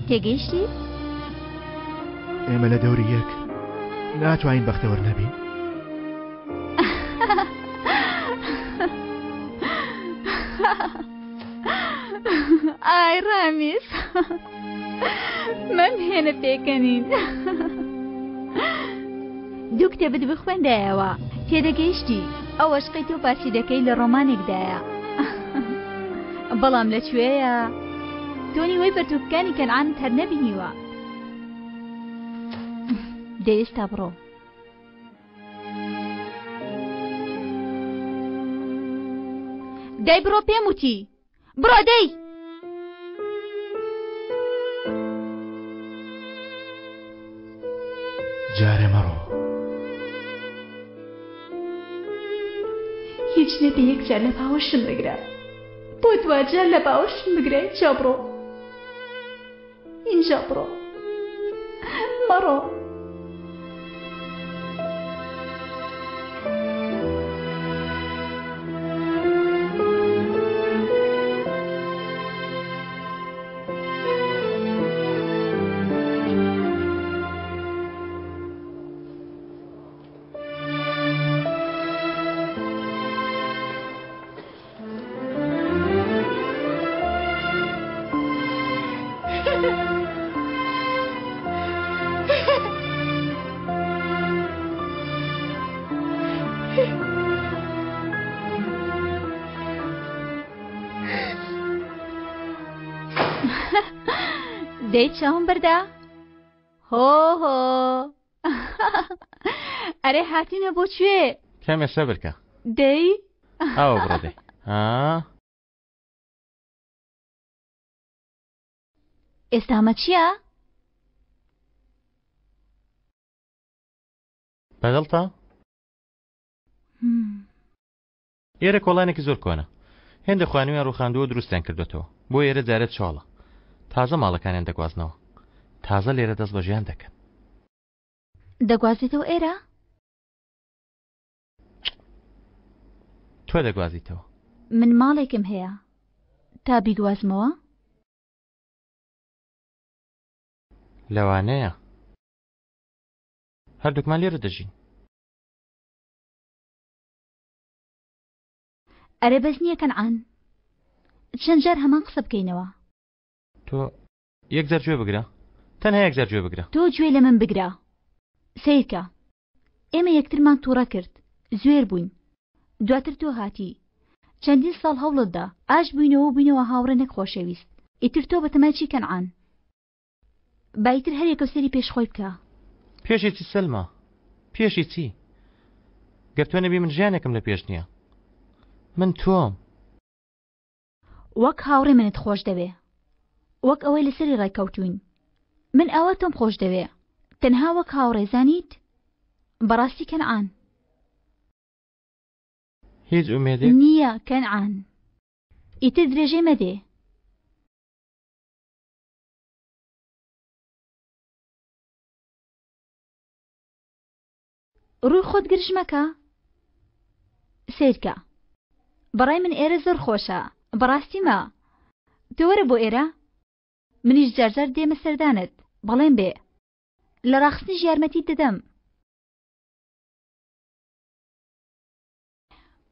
تێگەیشتی؟ ئێمە لە دەوری یەک ناتوانین بەختەوەر نەبین؟ ئای ڕامیس مەمهێنە پێکەنین دوو کتێبت بخوێندایەوە تێدەگەیشتی ئەو ئەشقەی تۆ باسی دەکەی لە ڕۆمانێکدایە بەڵام لەکوێیە تۆ نیوەی پەرتوکەکانی کەنعانت هەر نەبینیوە دەی ئێستا بڕۆ دەی بڕۆ پێم وتی بڕۆ دەی! جارێ مەڕۆ. هیچ نەبێ یەک جار لە باوەشم بگرە. بۆ دواجار لە باوەشم بگرە ئینجا بڕۆ. ئینجا بڕۆ. مەڕۆ. دەی چاوم بەردا هۆ هۆ ئەرێ هاتینە بۆ کوێ؟ کەمێ سەبر کە. دەی. ئاوە بڕۆ دەی. ها. ئێستا ئەمە چییە؟ بەدڵتە؟ ئێرە کۆڵانێکی زۆر کۆنە. هێندە خانوویان ڕووخاندووە و دروستیان کردووەتەوە. بۆ ئێرە جارێ چۆڵە. تازە ماڵەکانیان دەگوازنەوە. تازە لێرە دەست بە ژیان دەکەن. دەگوازێتەوە ئێرە؟ تۆ دەگوازیتەوە. من ماڵێکم هەیە. تا بیگوازمەوە؟ لەوانەیە. هەردووکمان لێرە دەژین. ئەرێ بەس نییە کەنعان چەند جار هەمان قسە بکەینەوە. تۆ یەک جار گوێ بگرە تەنها یەک جار گوێ بگرە. تۆ گوێ لە من بگرە سەیرکە ئێمە یەکترمان توڕە کرد زوێر بووین دواتر تۆ هاتی چەندین ساڵ هەوڵت دا ئاش بووینەوە و بووینەوە هاوڕێ نەک خۆشەویست ئیتر تۆ بەتەمای چی کەنعان با ئیتر هەر یەکەو سەیری پێش خۆی بکا. پێشی چی سەلما؟ پێشی چی؟ گەر تۆ نەبی من ژیانێکم لە پێش نییە. من تۆم. وەک هاوڕێ منت خۆش دەوێ. وەک ئەوەی لەسەری ڕێککەوتووین. من ئاوا تۆم خۆش دەوێ. تەنها وەک هاوڕێ زانیت؟ بەڕاستی کەنعان. هیچ ئومێدێک؟ نییە کەنعان. ئیتر درێژەی مەدێ. ڕووی خۆت گرژ مەکە سەیرکە بەڕای من ئێرە زۆر خۆشە بەڕاستیمە تۆ وەرە بۆ ئێرە منیش جارجار دێمە سەردانت بەڵێن بێ لە ڕاخستنیش یارمەتیت دەدەم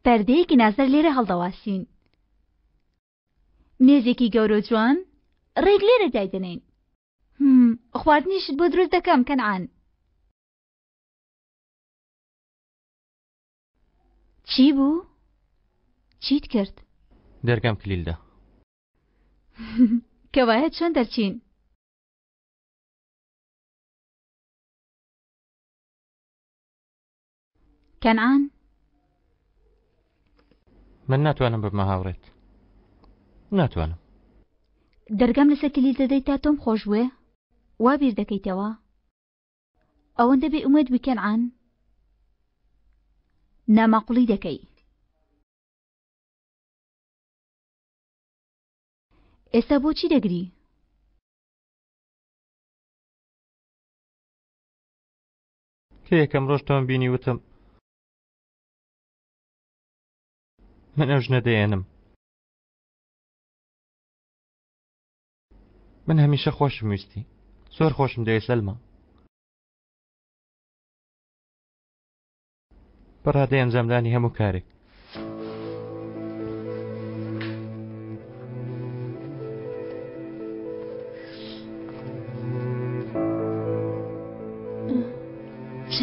پەردەیەکی نازدار لێرە هەڵدەواسین مێزێکی گەورە و جوان ڕێک لێرە دایدەنێین. هم، خواردنیشت بۆ دروست دەکەم کەنعان. چی بوو؟ چیت کرد؟ دەرگام کلیل دا. کەوایە چۆن دەرچین؟ کەنعان؟ من ناتوانم ببمە هاوڕێت. ناتوانم. دەرگام لەسەر کلیل دەدەیت تا تۆم خۆش بوێ؟ وا بیر دەکەیتەوە؟ ئەوەندە بێ ئومێد بووی کەنعان؟ ناماقوڵی دەکەی. ئێستا بۆچی دەگری؟ کە یەکەم ڕۆژ تۆم بینی وتم من ئەو ژنە دەیەنم من هەمیشە خۆشم ویستی زۆر خۆشم دەوێت سەلما بەڕادەی ئەنجامدانی هەموو کارێک چ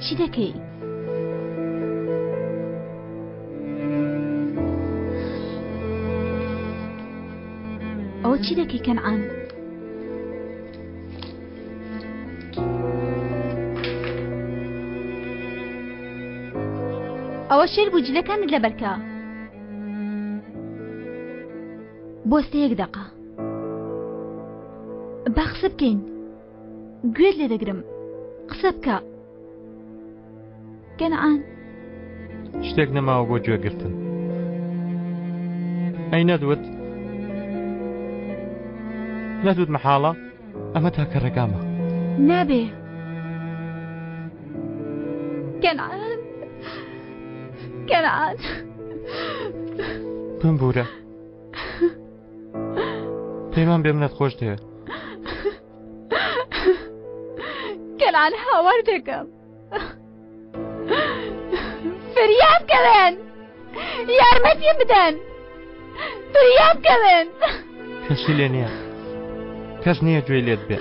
چی دەکەی؟ ئەوە چی دەکەی کەنعان؟ ئەوە شێر بوو جلەکانت لەبەرکە بۆستە یەک دەقە با قسە بکەین گوێت لێ دەگرم قسە بکە کەنعان شتێک نەماوە بۆ گوێگرتن ئەی نەدوت نەدوت مەحاڵە ئەمە تاکە ڕێگامە نابێ کەنعان کەنعان بمبوورە پەیمان بێ منەت خۆش دەوێت کەنعان هاوار دەکەم فریام کەوێن یارمەتیم بدەن فریام کەوێن کەسی لێ نییە کەس نییە گوێی لێت بێ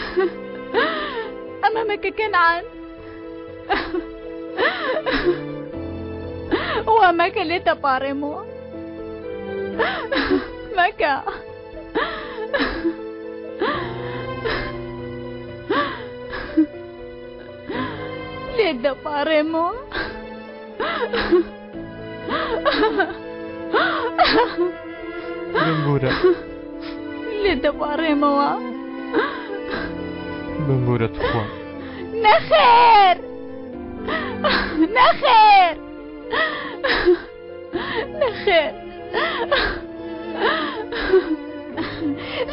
ئەمە مەکە کەنعان وا مەکە لێ تەپاڕێمەوە مەکە لێت دەپاڕێمەوە بمبورە لێت دەپاڕێمەوە بمبورە تخوا نەخێر نەخێر نەخێر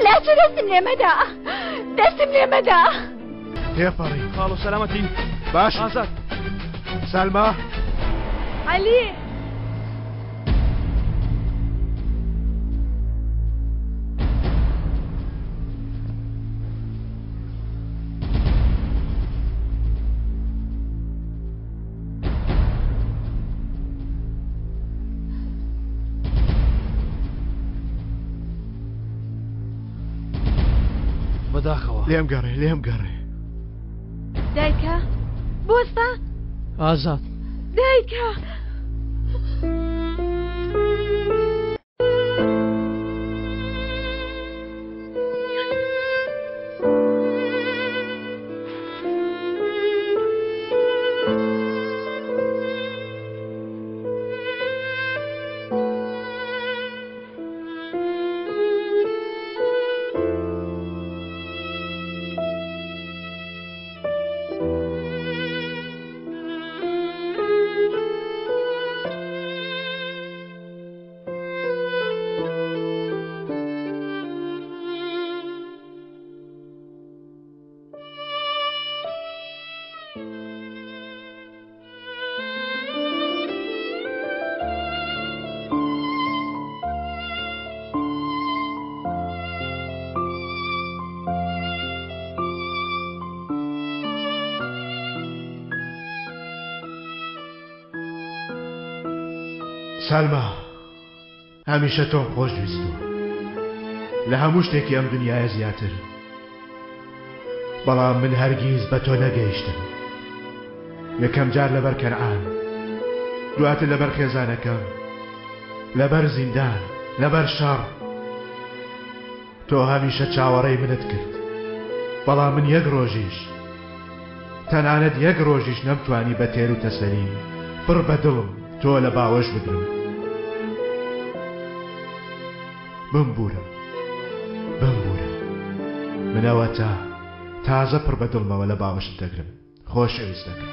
لاچە دەستم لێ مەدە دەستم لێ مەدە تێپەڕی خاڵۆ سەلامەتی باش ئازاد سەلما عەلی بەداخەوە لێم گەڕێ لێم گەڕێ دایکە بۆستە ئازاد دایکە سەلما هەمیشە تۆم خۆش ویستووە لە هەموو شتێکی ئەم دنیاە زیاتر بەڵام من هەرگیز بە تۆ نەگەیشتم یەکەم جار لەبەر کەنعان دواتر لەبەر خێزانەکەم لەبەر زیندان لەبەر شەڕ تۆ هەمیشە چاوەڕێی منت کرد بەڵام من یەک ڕۆژیش تەنانەت یەک ڕۆژیش نەمتوانی بە تێر و تەسەلی پڕ بە دڵم تۆ لە باوەش بگرم. بمبورە بمبورە من ئەوەتا تازە پڕ بە دڵمەوە لە باوەشت دەگرم خۆشەویستەکەم.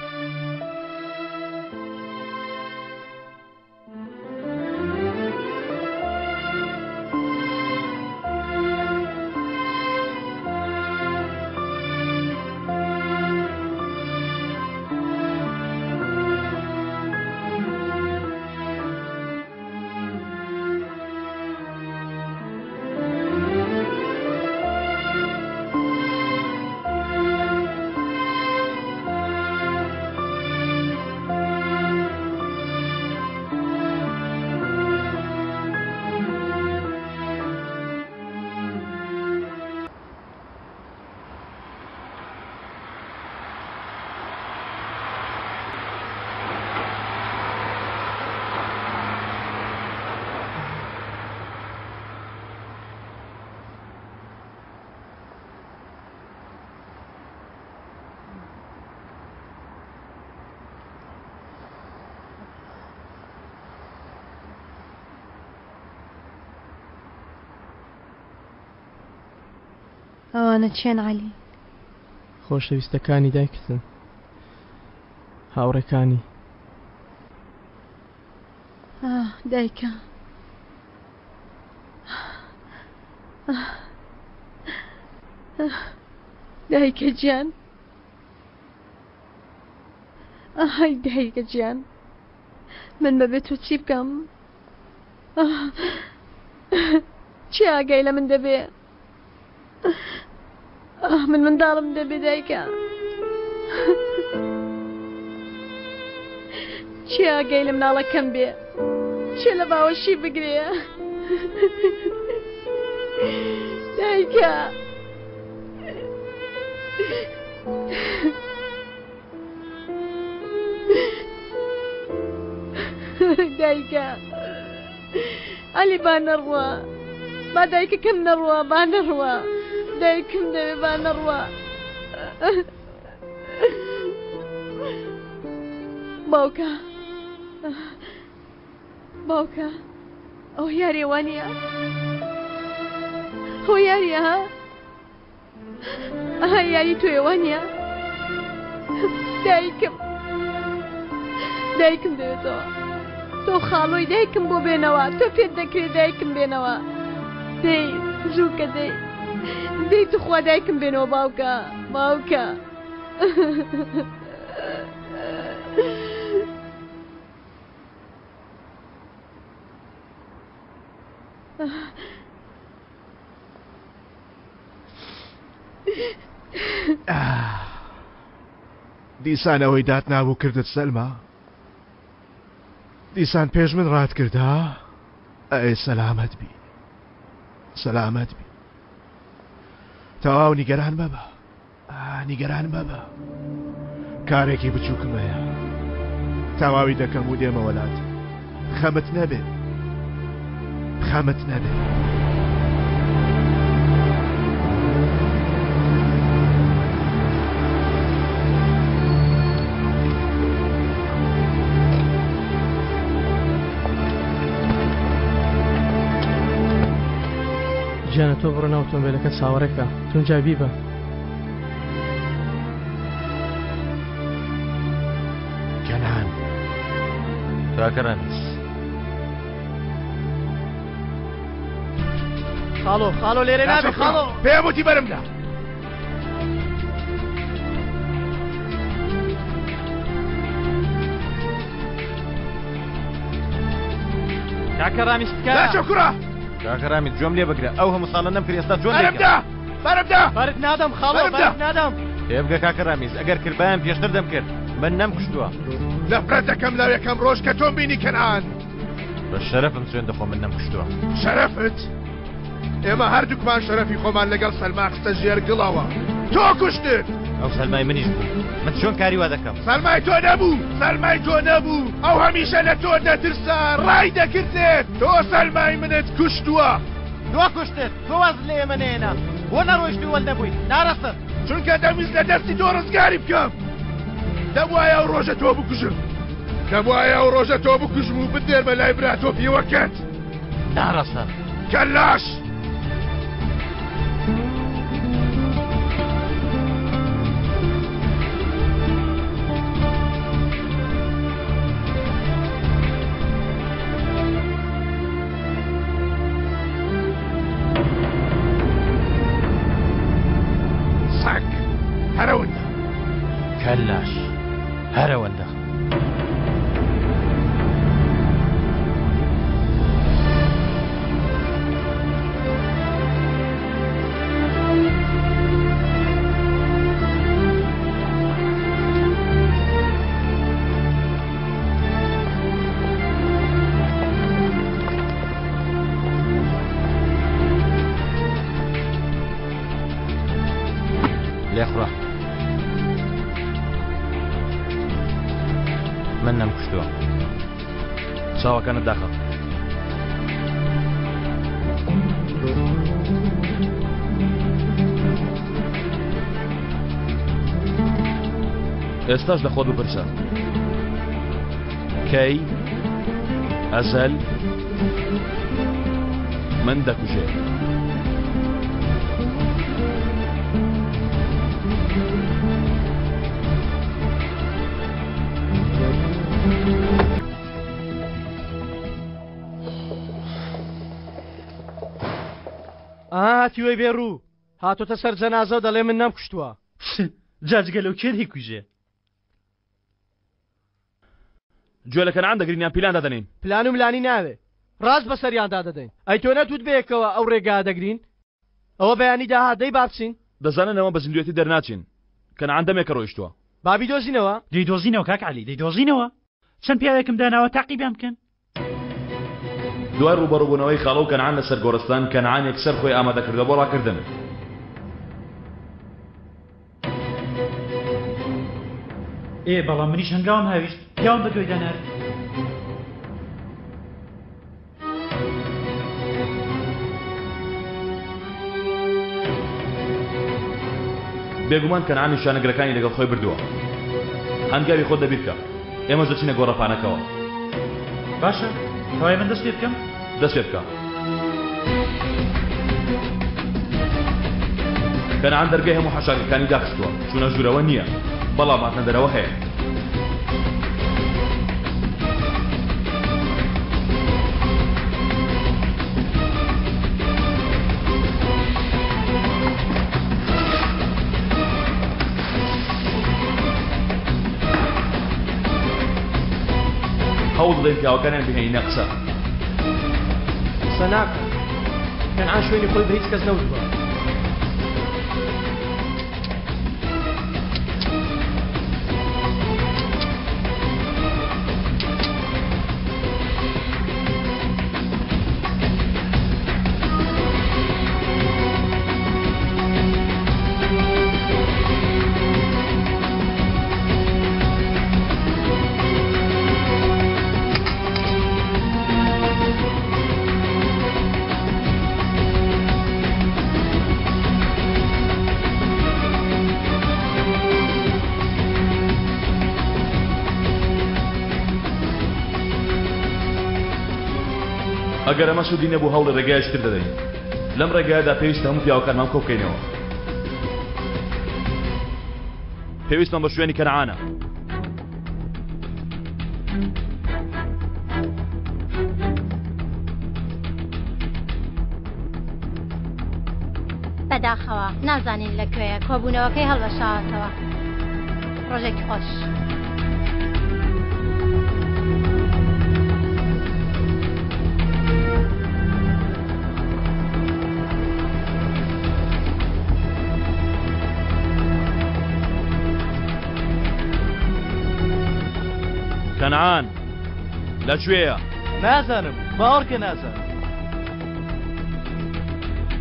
ئەوانە چێن عەلی؟ خۆشەویستەکانی دایکتن هاوڕێکانی. ئاه دایکە. دایکە گیان. ئای دایکە گیان. من بەبێ تۆ چی بکەم؟ چی ئاگای لە من دەبێ؟ من منداڵم دەبێ دایکە. چی ئاگای لە مناڵەکەم بێ؟ چێ لە باوەشی بگرێ؟ دایکە. دایکە عەلی با نەڕوا با دایکەکەم نەڕوا با نەڕوا دایکم دەوێ با نەڕوا باوکە باوکە ئەو یاریە وانە ئەو یاریە ها ئەها یاری تۆیە وانە دایکم دایکم دەوێتەوە تۆ خاڵۆی دایکم بۆ بێنەوە تۆ پێت دەکرێت دایکم بێنەوە دەی زووکە دەی دەی توخوا دایکم بێنەوە باوکە باوکە دیسان ئەوەی دات نابوو کردت سەلما دیسان پێش من ڕات کردا ئەی سەلامەت بی سەلامەت بی تەواو نیگەران مەبە نیگەران مەبە کارێکی بچووکم هەیە تەواوی دەکەم و دێمەوە لات خەمت نەبێ خەمت نەبێ. گیانە تۆ بڕۆ ناو ئۆتۆمبیلەکە چاوەڕێکە تونجای بیبە. کەنان. کاکە ڕەمیز. خاڵۆ خاڵۆ لێرە نابێ خاڵۆ. پێم وتی بەرمدا. کاکە ڕامیز تکایە. ناچۆ کوڕە. کاکە ڕامیز گوێم لێ بگرە ئەو هەموو ساڵە نەمکرد ئێستا چۆن بەرم دا بەرم دا بەرت نادەم خاڵۆ بەرت نادەم. تێبگە کاکە ڕامیز ئەگەر کردبایەم پێشتر دەمکرد من نەمکوشتووە. نەفرەت دەکەم لە یەکەم ڕۆژ کە تۆم بینی کەنعان. بە شەرەفم سوێند دەخۆم من نەمکوشتووە. شەرەفت؟ ئێمە هەردووکمان شەرەفی خۆمان لەگەڵ سەلما خستە ژێر گڵەوە. تۆ کوشتت! ئەو سەلمای منیش بوو. من چۆن کاری وا دەکەم؟ سەلمای تۆ نەبوو! سەلمای تۆ نەبوو! ئەو هەمیشە لە تۆ دەترسا، ڕای دەکردێت! تۆ سەلمای منت کوشتووە! تۆ کوشتت! تۆ وازت لە ئێمە نەهێنا! بۆ نەڕۆیشتووی وەل نەبووی؟ نارەسەن! چونکە دەمویست لە دەستی تۆ ڕزگاری بکەم. دەبوایە ئەو ڕۆژە تۆ بکوژم. دەبوایە ئەو ڕۆژە تۆ بکوژم و بتنێرمە لای برا تۆپیوەکەت. نارەسەن! کەلاش! سەگ هەرەوەندە. کەلاش هەرەوەندە. لێخوڕە من نەمکوشتووە. چاوەکانت داخە. ئێستاش لە خۆت بپرسە کەی ئەزەل من دەکوژێ. ئەها هەتیوەی بێ ڕوو هاتۆتە سەر جەنازە و دەڵێ من نەمکوشتووە. جا جگە لەو کێ دەیکوژێ؟ گوێ لە کەنعان دەگرین یان پیلان دادەنێین؟ پلان و ملانی ناوێ ڕاست بەسەریاندا دەدەین. ئەی تۆ نەتوت بەیەکەوە ئەو ڕێگا دەگرین؟ ئەوە بەیانی داهات دەی با بچین. دەزانن ئەمە بە زیندوێتی دەرناچین. کەنعان دەمێکە ڕۆیشتووە. با بیدۆزینەوە. دەیدۆزینەوە کاک عەلی دەیدۆزینەوە. چەند پیاوێکم داناوە تاقیبیان بکەن. دوای ڕووبەڕووبوونەوەی خاڵۆ و کەنعان لەسەر گۆڕستان، کەنعان یەکسەر خۆی ئامادە کردووە بۆ ڕاکردن. ئێ بەڵام منیش هەنگاوم هاویشت، پیاوم بە دوایدا نارد. بێگومان کەنعان نیشانەگرەکانی لەگەڵ خۆی بردووە. هەنگاوی خۆت لەبیر کە. ئێمەش دەچینە گۆڕەپانەکەوە. باشە، کەوایە من دەست پێ بکەم؟ دەست پێ بکە. کەنعان دەرگای هەموو حەشارگەکانی داخستووە. چوونە ژوورەوە نییە، بەڵام هاتنە دەرەوە هەیە. هەوڵ دەدەین پیاوەکانیان بهێنینە قسە. قسە ناکەن. کەنعان شوێنی خۆی بە هیچ کەس نەوتووە. ئەگەر ئەمە سوودی نەبوو هەوڵی ڕێگایەکی تر دەدەین. لەم ڕێگایەدا پێویستە هەموو پیاوەکانمان کۆبکەینەوە. پێویستمان بە شوێنی کەنعانە. بەداخەوە نازانین لە کوێیە کۆبوونەوەکەی هەڵوەشاوەتەوە. ڕۆژێکی خۆش. کەنعان لە کوێیە؟ نازانم، باوەڕکە نازانم.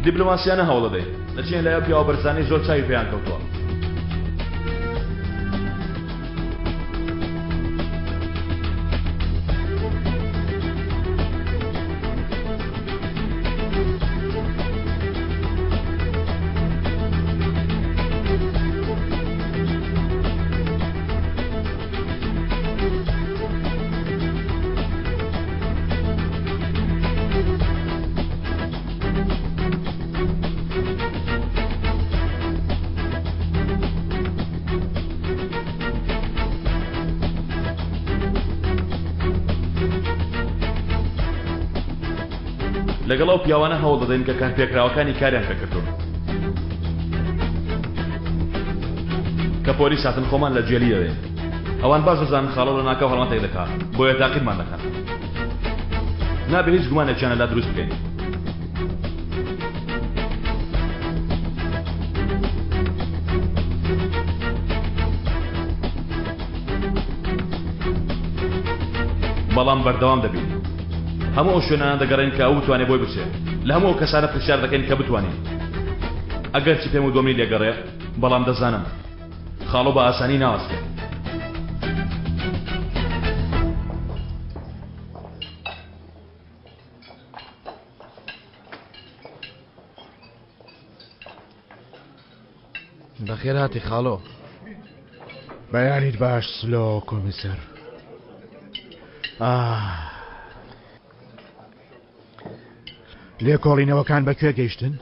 دیبلۆماسیانە هەوڵدەدەین دەچینە لای ئەو پیاوە بەرزانەی زۆر چاوی پێیان کەوتووە. لەگەڵ ئەو پیاوانە هەوڵ دەدەین کە کارپێکراوەکانی کاریان پێکردوون. کە پۆلیس هاتن خۆمان لە جێلی دەدەین. ئەوان باش دەزانن خاڵۆ لەناکاو هەڵمەتێک دەکا، بۆیە تاقیبمان دەکەن. نابێ هیچ گومانێکیان لەلا دروست بکەین. بەڵام بەردەوام دەبین. هەموو ئەو شوێنانە دەگەڕێین کە ئەو بتوانێ بۆی بچێ. لە هەموو ئەو کەسانە پرسیار دەکەین کە بتوانین. ئەگەرچی پێم و دۆمنی لێگەڕێ، بەڵام دەزانم. خاڵۆ بە ئاسانی ناوەستێ. بەخێر هاتی خاڵۆ. بەیانیت باش سلۆ کۆمیسەر. ئاه. لێکۆڵینەوەکان بە کوێ گەیشتن؟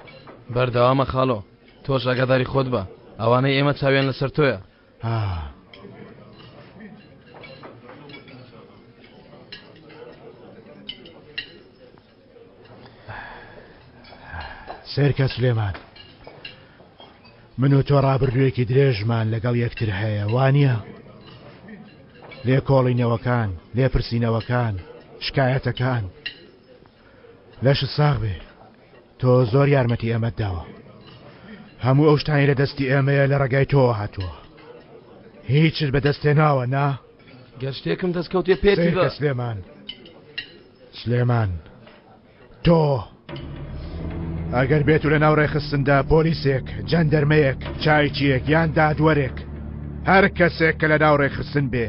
بەردەوامە خاڵۆ. تۆش ئاگاداری خۆت بە. ئەوانەی ئێمە چاویان لەسەر تۆیە. ئاه. سێرکە سلێمان من و تۆ ڕابردوویەکی درێژمان لەگەڵ یەکتر هەیە وانە؟ لێکۆڵینەوەکان لێپرسینەوەکان شکایەتەکان لەش ساغ بێ تۆ زۆر یارمەتی ئێمەت داوە هەموو ئەو شتانی لە دەستی ئێمەیە لە ڕێگای تۆوە هاتووە هیچت بەدەستێ ناوە نا گەر شتێکم دەستکەوتێ پێتی بە سلێمان سلێمان تۆ ئەگەر بێت و لە ناو ڕێکخستندا پۆلیسێک جەندەرمەیەک چایچیەک یان دادوەرێک هەر کەسێک کە لە ناو ڕێکخستن بێ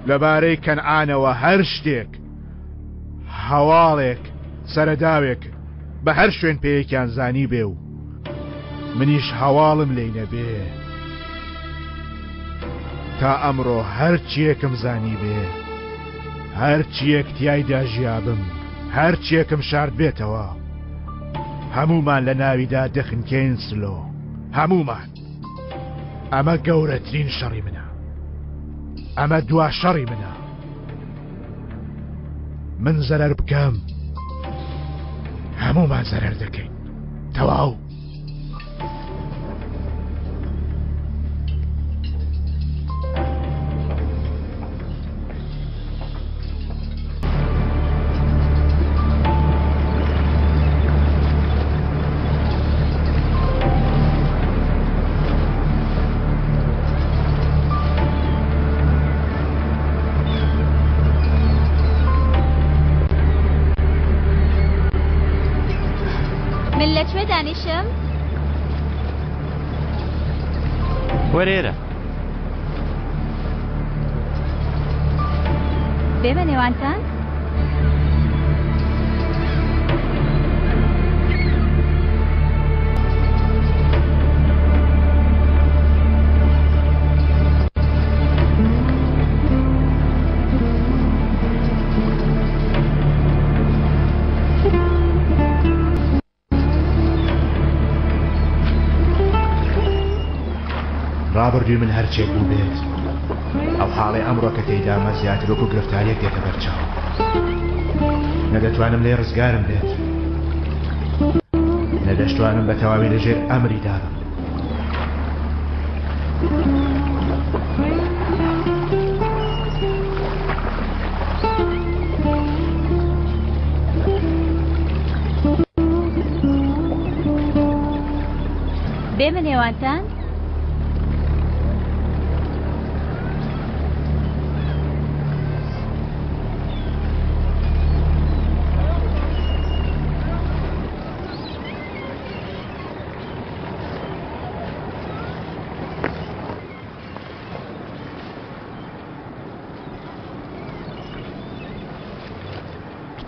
لەبارەی کەنعانەوە هەر شتێک هەواڵێک سەرەداوێک بە هەر شوێن پێیەکیان زانی بێ و منیش هەواڵم لێی نەبێ تا ئەمڕۆ هەرچیەکم زانی بێ هەرچیەک تیایدا ژیابم هەرچیەکم شارد بێتەوە هەمومان لە ناویدا دەخنکێن سلۆ هەمومان ئەمە گەورەترین شەڕی منە ئەمە دوا شەڕی منە من زەرەر بکەم هەمومان زەرەر دەکەین تەواو. من لە کوێ دانیشم؟ وەرێرە. بێمە نێوانتان؟ ڕابردووی من هەرچێک بوو بێت ئەو حاڵی ئەمڕۆ کە تێیدامە زیاتر وەکو گرفتاریەک دێتە بەرچاو نە دەتوانم لێ ڕزگارم بێت نە دەشتوانم بە تەواوی لەژێر ئەمری دابم بێمە نێوانتان؟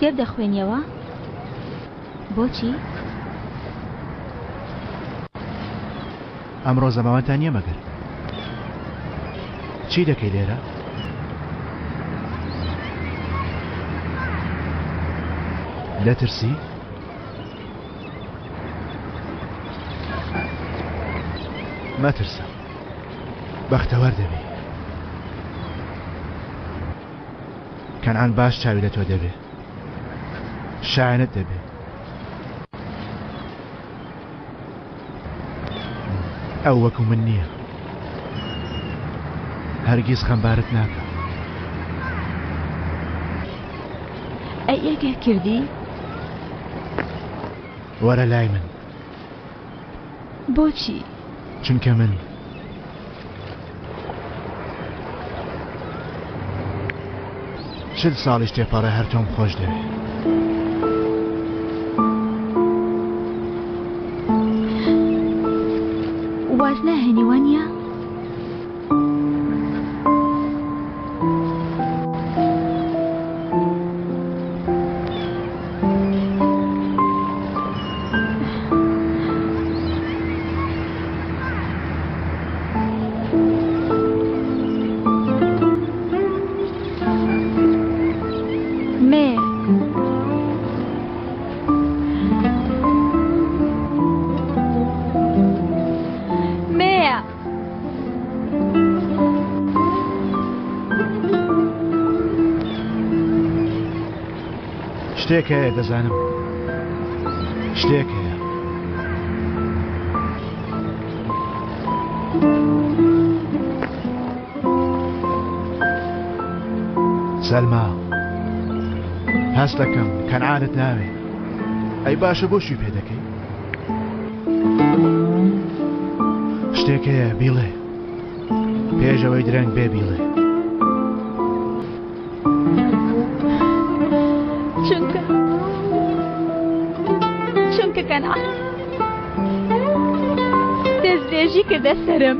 کتێب دەخوێنیەوە؟ بۆچی؟ ئەمڕۆ زەماوەندتان نییە مەگەر؟ چی دەکەی لێرە؟ دەترسی؟ مەترسە بەختەوەر دەبی کەنعان باش چاوی لە تۆ دەبێ شایەنت دەبێ. ئەو وەکو من نییە. هەرگیز خەمبارت ناکا. ئەی ئەگەر کردی؟ وەرە لای من. بۆچی؟ چونکە من. چل ساڵیش تێپەڕێ هەر تۆم خۆش دەوێ. واز ناهێنی وانە؟ مێ. مێ. شتێک هەیە دەزانم شتێک هەیە. سەلما هەست دەکەم کەنعانت ناوێ ئەی باشە بۆ شوی پێ دەکەی شتێک هەیە بیڵێ پێشەوەی درەنگ بێ بیڵێ چونکە چونکە کەنعان دەستدرێژی کردە سەرم.